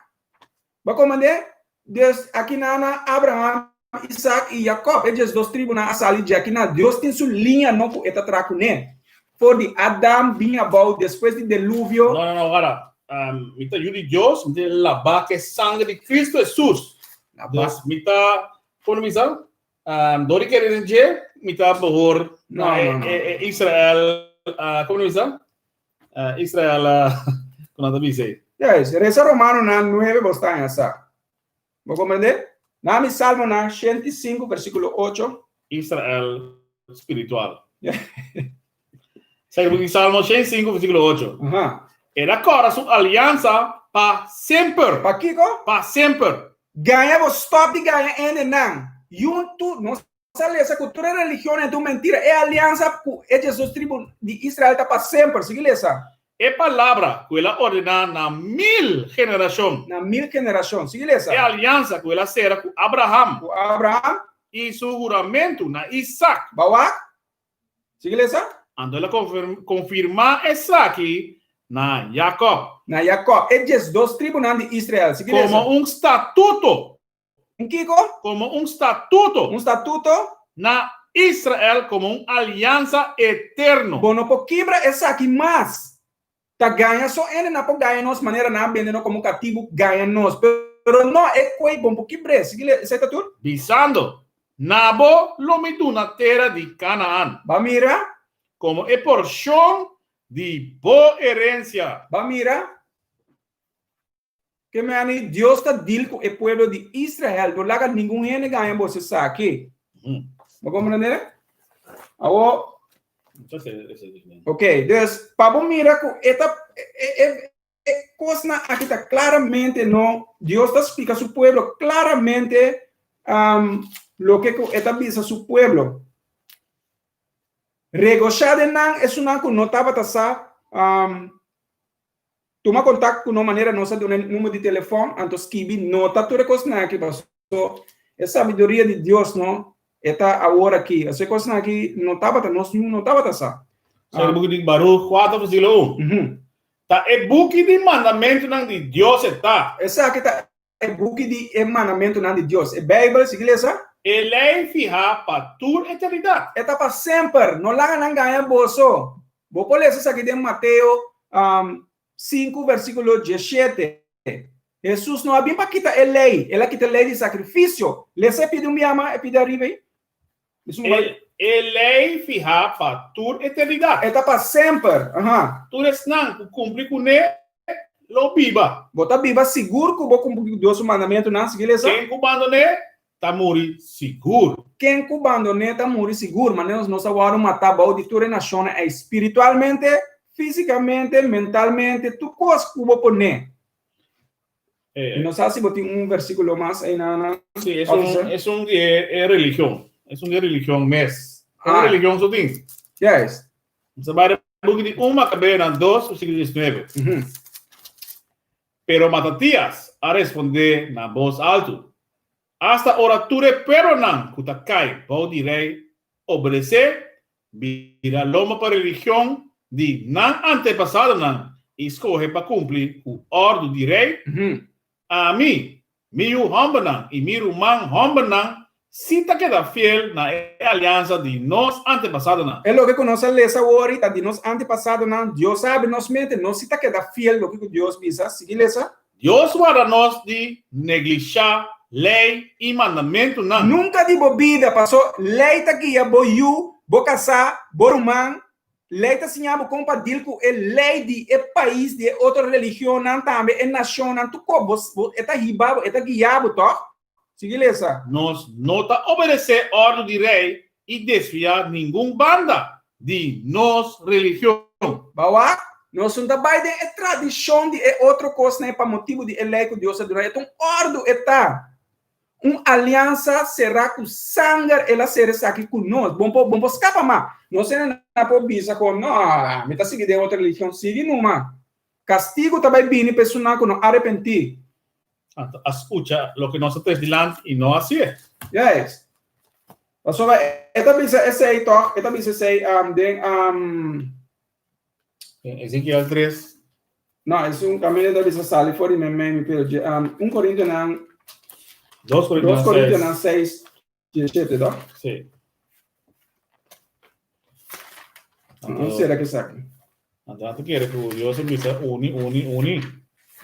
Speaker 2: Bo a komprondé? Dus aki nana Abraham, Isaac i Jacob, e 12 tribunan a sali dje aki na. Dios tin su liña no ku e ta traha kuné. For di Adam bin abou despues di deluvio.
Speaker 1: No, no, no, wara. Um, mi ta yu di Dios, mi ta labá ku e sangre di Cristo Jesus.
Speaker 2: Labá.
Speaker 1: Dus mi ta, kon mi bisa? Um, dor di kere den dje, mi ta behor
Speaker 2: No,
Speaker 1: na
Speaker 2: no, no.
Speaker 1: e, e Israel, uh, kon mi bisa? Uh, Israel, uh, kon nan ta bisa ei?
Speaker 2: Yes, resa Romanonan 9 bo sta haña sa. Bo comprende? Nami Salmonan 105 versículo 8.
Speaker 1: Israel spiritual. Sa buki Salmo 105 versículo 8.
Speaker 2: Aha.
Speaker 1: El a kòrda su aliansa pa semper.
Speaker 2: Pa kiko?
Speaker 1: Pa semper.
Speaker 2: Gaña bo stop di gaña hendenan. Yun tu nos a lesa ku tur e religionnan ta un mentira. E aliansa ku e 12 tribu di Israel ta pa semper. Sigui lesa.
Speaker 1: E palabra ku el a ordená na mil generashon.
Speaker 2: Na mil generashon. Sigui lesa.
Speaker 1: E aliansa ku el a sera ku Abraham.
Speaker 2: Ku Abraham.
Speaker 1: I su huramentu na Isak.
Speaker 2: Bo wak? Sigui lesa.
Speaker 1: Anto el a konfirmá esaki na Yakòb.
Speaker 2: Na Yakòb, e diesdos tribunan di Israel. Sigui lesa.
Speaker 1: Komo un statuto.
Speaker 2: Un kiko?
Speaker 1: Komo un statuto.
Speaker 2: Un statuto.
Speaker 1: Na Israel komo un aliansa eterno.
Speaker 2: Bo no por kibra esaki mas. Ta gaña so hende nan por gaña nos manera nan a bende nos komo katibu gaña nos. Pero no e koe bo no por kibr'é. Sigui lesa. Esei ta tur?
Speaker 1: Bisando, Na bo lo mi duna tera di Kanaan.
Speaker 2: Bo a mira?
Speaker 1: Komo e porshon di bo herensia.
Speaker 2: Bo a mira? Ke meni Dios ta deal ku e pueblo di Israel, no laga ningun hende gaña boso esaki. Bo komprende? Awo, ok, dus pa bo mira ku e ta e, e, e kosnan aki ta klaramente no, Dios ta splika su pueblo klaramente um, loke ku e ta bisa su pueblo. Regoshá den nan esunnan ku no tabata sa um, Tuma kontak ku no manera nos a duna e number di telefòn, anto skibi nota tur e kosnan aki paso e sabiduria di Dios no e ta awor aki. Paso e kosnan aki no tabata nos niun no tabata sa.
Speaker 1: Sa e buki di Baruch 4 versíkulo 1. Ta e buki di mandamentunan di Dios e ta.
Speaker 2: Esaki ta e buki di e mandamentunan di Dios. E Beibel, sigui lesa.
Speaker 1: E lei fihá pa tur eternidat.
Speaker 2: E ta pa semper. No laga nan gaña boso. Bo por lesa esaki den Mateo 5, versíkulo 17. Hesus no a bin pa kita e lei, el a kita e lei di sakrifisio. Lesa e pidi un biaha mas, e pidi ariba ei.
Speaker 1: E lei fihá pa tur eternidat.
Speaker 2: E ta pa semper. Aha.
Speaker 1: Tur esnan ku kumpli kuné lo biba.
Speaker 2: Bo ta biba sigur ku bo kumpli ku Dios su mandamentunan? Sigui lesa.
Speaker 1: Ken ku bandoné ta muri sigur.
Speaker 2: Ken ku bandoné ta muri sigur. Manera nos a wòrdu matá bou di tur e nashonnan ei, spiritualmente, físikamente, mentalmente, tur kos ku bo pon'é. Mi no sa si bo tin un versíkulo mas ei na.
Speaker 1: Sí, es un, es un di e religion. Es un di e religion mes. Un religion so tin.
Speaker 2: Yes.
Speaker 1: Nos a bai den buki di 1 Makabeonan 2, versíkulo 19. Pero Matatias a respondé na bos altu, Asta ora tur e pueblonan ku ta kai bou di rei obedesé, bira lomba pa religion di nan antepasadonan i skohe pa kumpli ku òrdu di rei, ami, mi yu hòmbernan i mi ruman hòmbernan si ta keda fiel na e aliansa di nos antepasadonan.
Speaker 2: E loke ku nos a lesa awor ta di nos antepasadonan. Dios a habri nos mente, nos si ta keda fiel loke ku Dios bisa. Sigui lesa.
Speaker 1: Dios warda nos di neglishá lei i mandamentunan.
Speaker 2: Nunka di bo bida, paso lei ta guia bo yu, bo kasá, bo ruman. Lei ta siña bo kon pa dil ku e lei di e pais, di e otro religionnan tambe, e nashonnan, tur kos. Bo, bo, e ta hiba bo, e ta guia bo, tòg? Sigui lesa.
Speaker 1: Nos no ta obedesé òrdu di rei i desviá ningun banda di nos religion.
Speaker 2: Bawak, nos no ta bai den e tradishon di e otro kosnan pa motibu di e lei ku Dios a duna. E ta un òrdu, e ta un aliansa será ku sanger, el a sera esaki ku nos. Bo no por skapa mas. Nos hende nan por bisa ku, No, mi ta sigui den otro religion. Sigui numa. Kastigu ta bai bini pa esunnan ku no arepentí.
Speaker 1: Anto a skucha loke nos a tres dilanti i no hasié.
Speaker 2: Juist. Pasobra e ta bisa esei tòg, e ta bisa esei um, den um,
Speaker 1: Den Ezekiel 3.
Speaker 2: No, es un kaminda ta bisa sali for di mi mei, pero um, 1 Korintionan
Speaker 1: 2 Korintionan
Speaker 2: 2 Korintionan 6, 17, toch?
Speaker 1: Sí.
Speaker 2: Anto, sera ke saki.
Speaker 1: Anto anto kere ku Dios a bisa uni, uni, uni.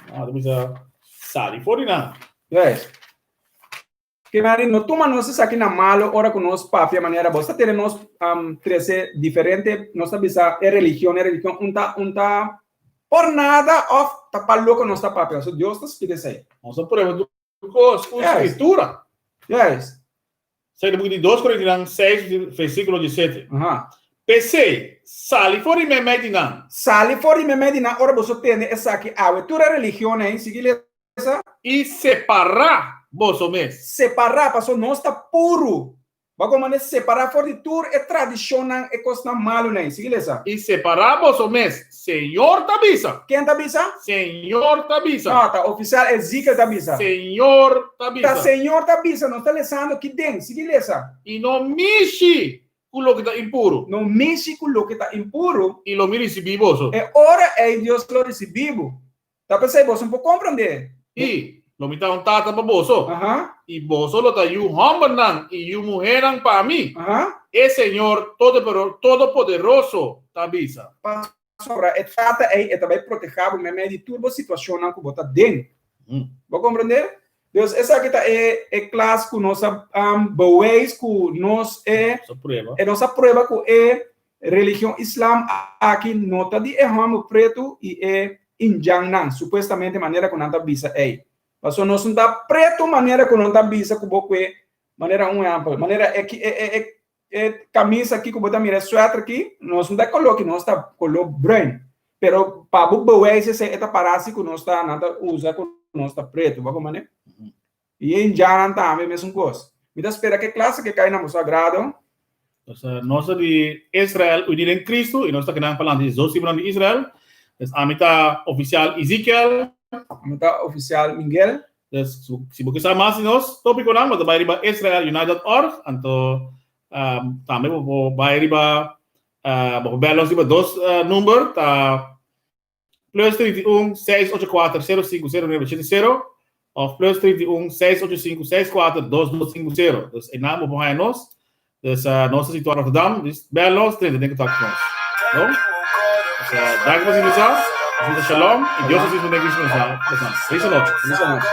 Speaker 1: No, a bisa sali for di nan.
Speaker 2: Yes. Ke mari no tuma nos esaki na malo ora ku nos papia manera bos ta tene nos um, trese diferente, nos ta bisa e religion, e religion, un ta, un ta por nada of ta pa loko nos ta papia. So Dios ta splika esei.
Speaker 1: Nos a prueba tur kos ku Skritura.
Speaker 2: Yes.
Speaker 1: Esei ta buki di 2 Korintianan 6, versíkulo 17.
Speaker 2: Aha.
Speaker 1: P'esei, sali for di meimei di nan.
Speaker 2: Sali for di meimei di nan ora boso tende esaki awe. Tur e religionnan ei, sigui lesa.
Speaker 1: I separá boso mes.
Speaker 2: Separá, pasobra nos ta puru. Bo a komprondé? Separá for di tur e tradishonnan, e kosnan malunan ei. Sigui lesa.
Speaker 1: I separá boso mes, Señor ta bisa.
Speaker 2: Ken ta bisa?
Speaker 1: Señor ta bisa.
Speaker 2: No, ta ofisial Ezekiel ta bisa.
Speaker 1: Señor ta bisa.
Speaker 2: Ta Señor ta bisa, nos ta lesando ki den. Sigui lesa.
Speaker 1: I no mishi ku loke ta impuru.
Speaker 2: No mishi ku loke ta impuru.
Speaker 1: I lo mi risibí boso.
Speaker 2: E ora ei Dios lo risibí bo. Ta p'esei boso no por komprondé.
Speaker 1: I lo mi ta un tata pa boso. I boso lo ta yu hòmbernan i yu muhénan pa mi, e Señor Todopoderoso ta bisa.
Speaker 2: Pasobra e tata ei e ta bai protehá bo meimei di tur bo situashonnan ku bo ta den. Bo komprondé? Dus esaki ta e e klas ku nos a beweis ku nos e nos a prueba ku e Religion Islam aki no ta di e hòmber pretu i e indjannan, supuestamente manera ku nan ta bisa ei. Pasobra nos no ta pretu manera ku nan ta bisa ku bo kue, manera un ehèmpel, manera e e e e kamisa aki ku bo ta mira, e suèter aki, nos no ta e koló aki, nos ta koló bruin. Pero pa bo bewijs esei e ta para si ku nos ta, nan ta usa ku nos ta pretu, bo a komprende? I e indjannan tambe mesun kos. Mi ta spera ku e klas aki kai na boso agrado.
Speaker 1: Nos ta di Israel uní den Kristu i nos ta kinan palante di dos tribunan di Israel. Pues ami ta ofisial Ezekiel.
Speaker 2: Ami ta ofisial Miguel.
Speaker 1: Pues si bo ke sa mas di nos topikonan bo ta bai riba israelunite.org anto tambe bo por bai riba bo por bel nos riba dos number ta Plus 31 684 05 09 70 of plus 31 685 64 2250. Dus einan bo por haña nos. Dus nos ta situá Rotterdam. Dus bel nos, drenta den kontakto ku nos. Bon? Dus danki pa sintonisa. Nos bisa shalom i Dios ta den Cristo nos. Feliz anochi.
Speaker 2: Feliz anochi.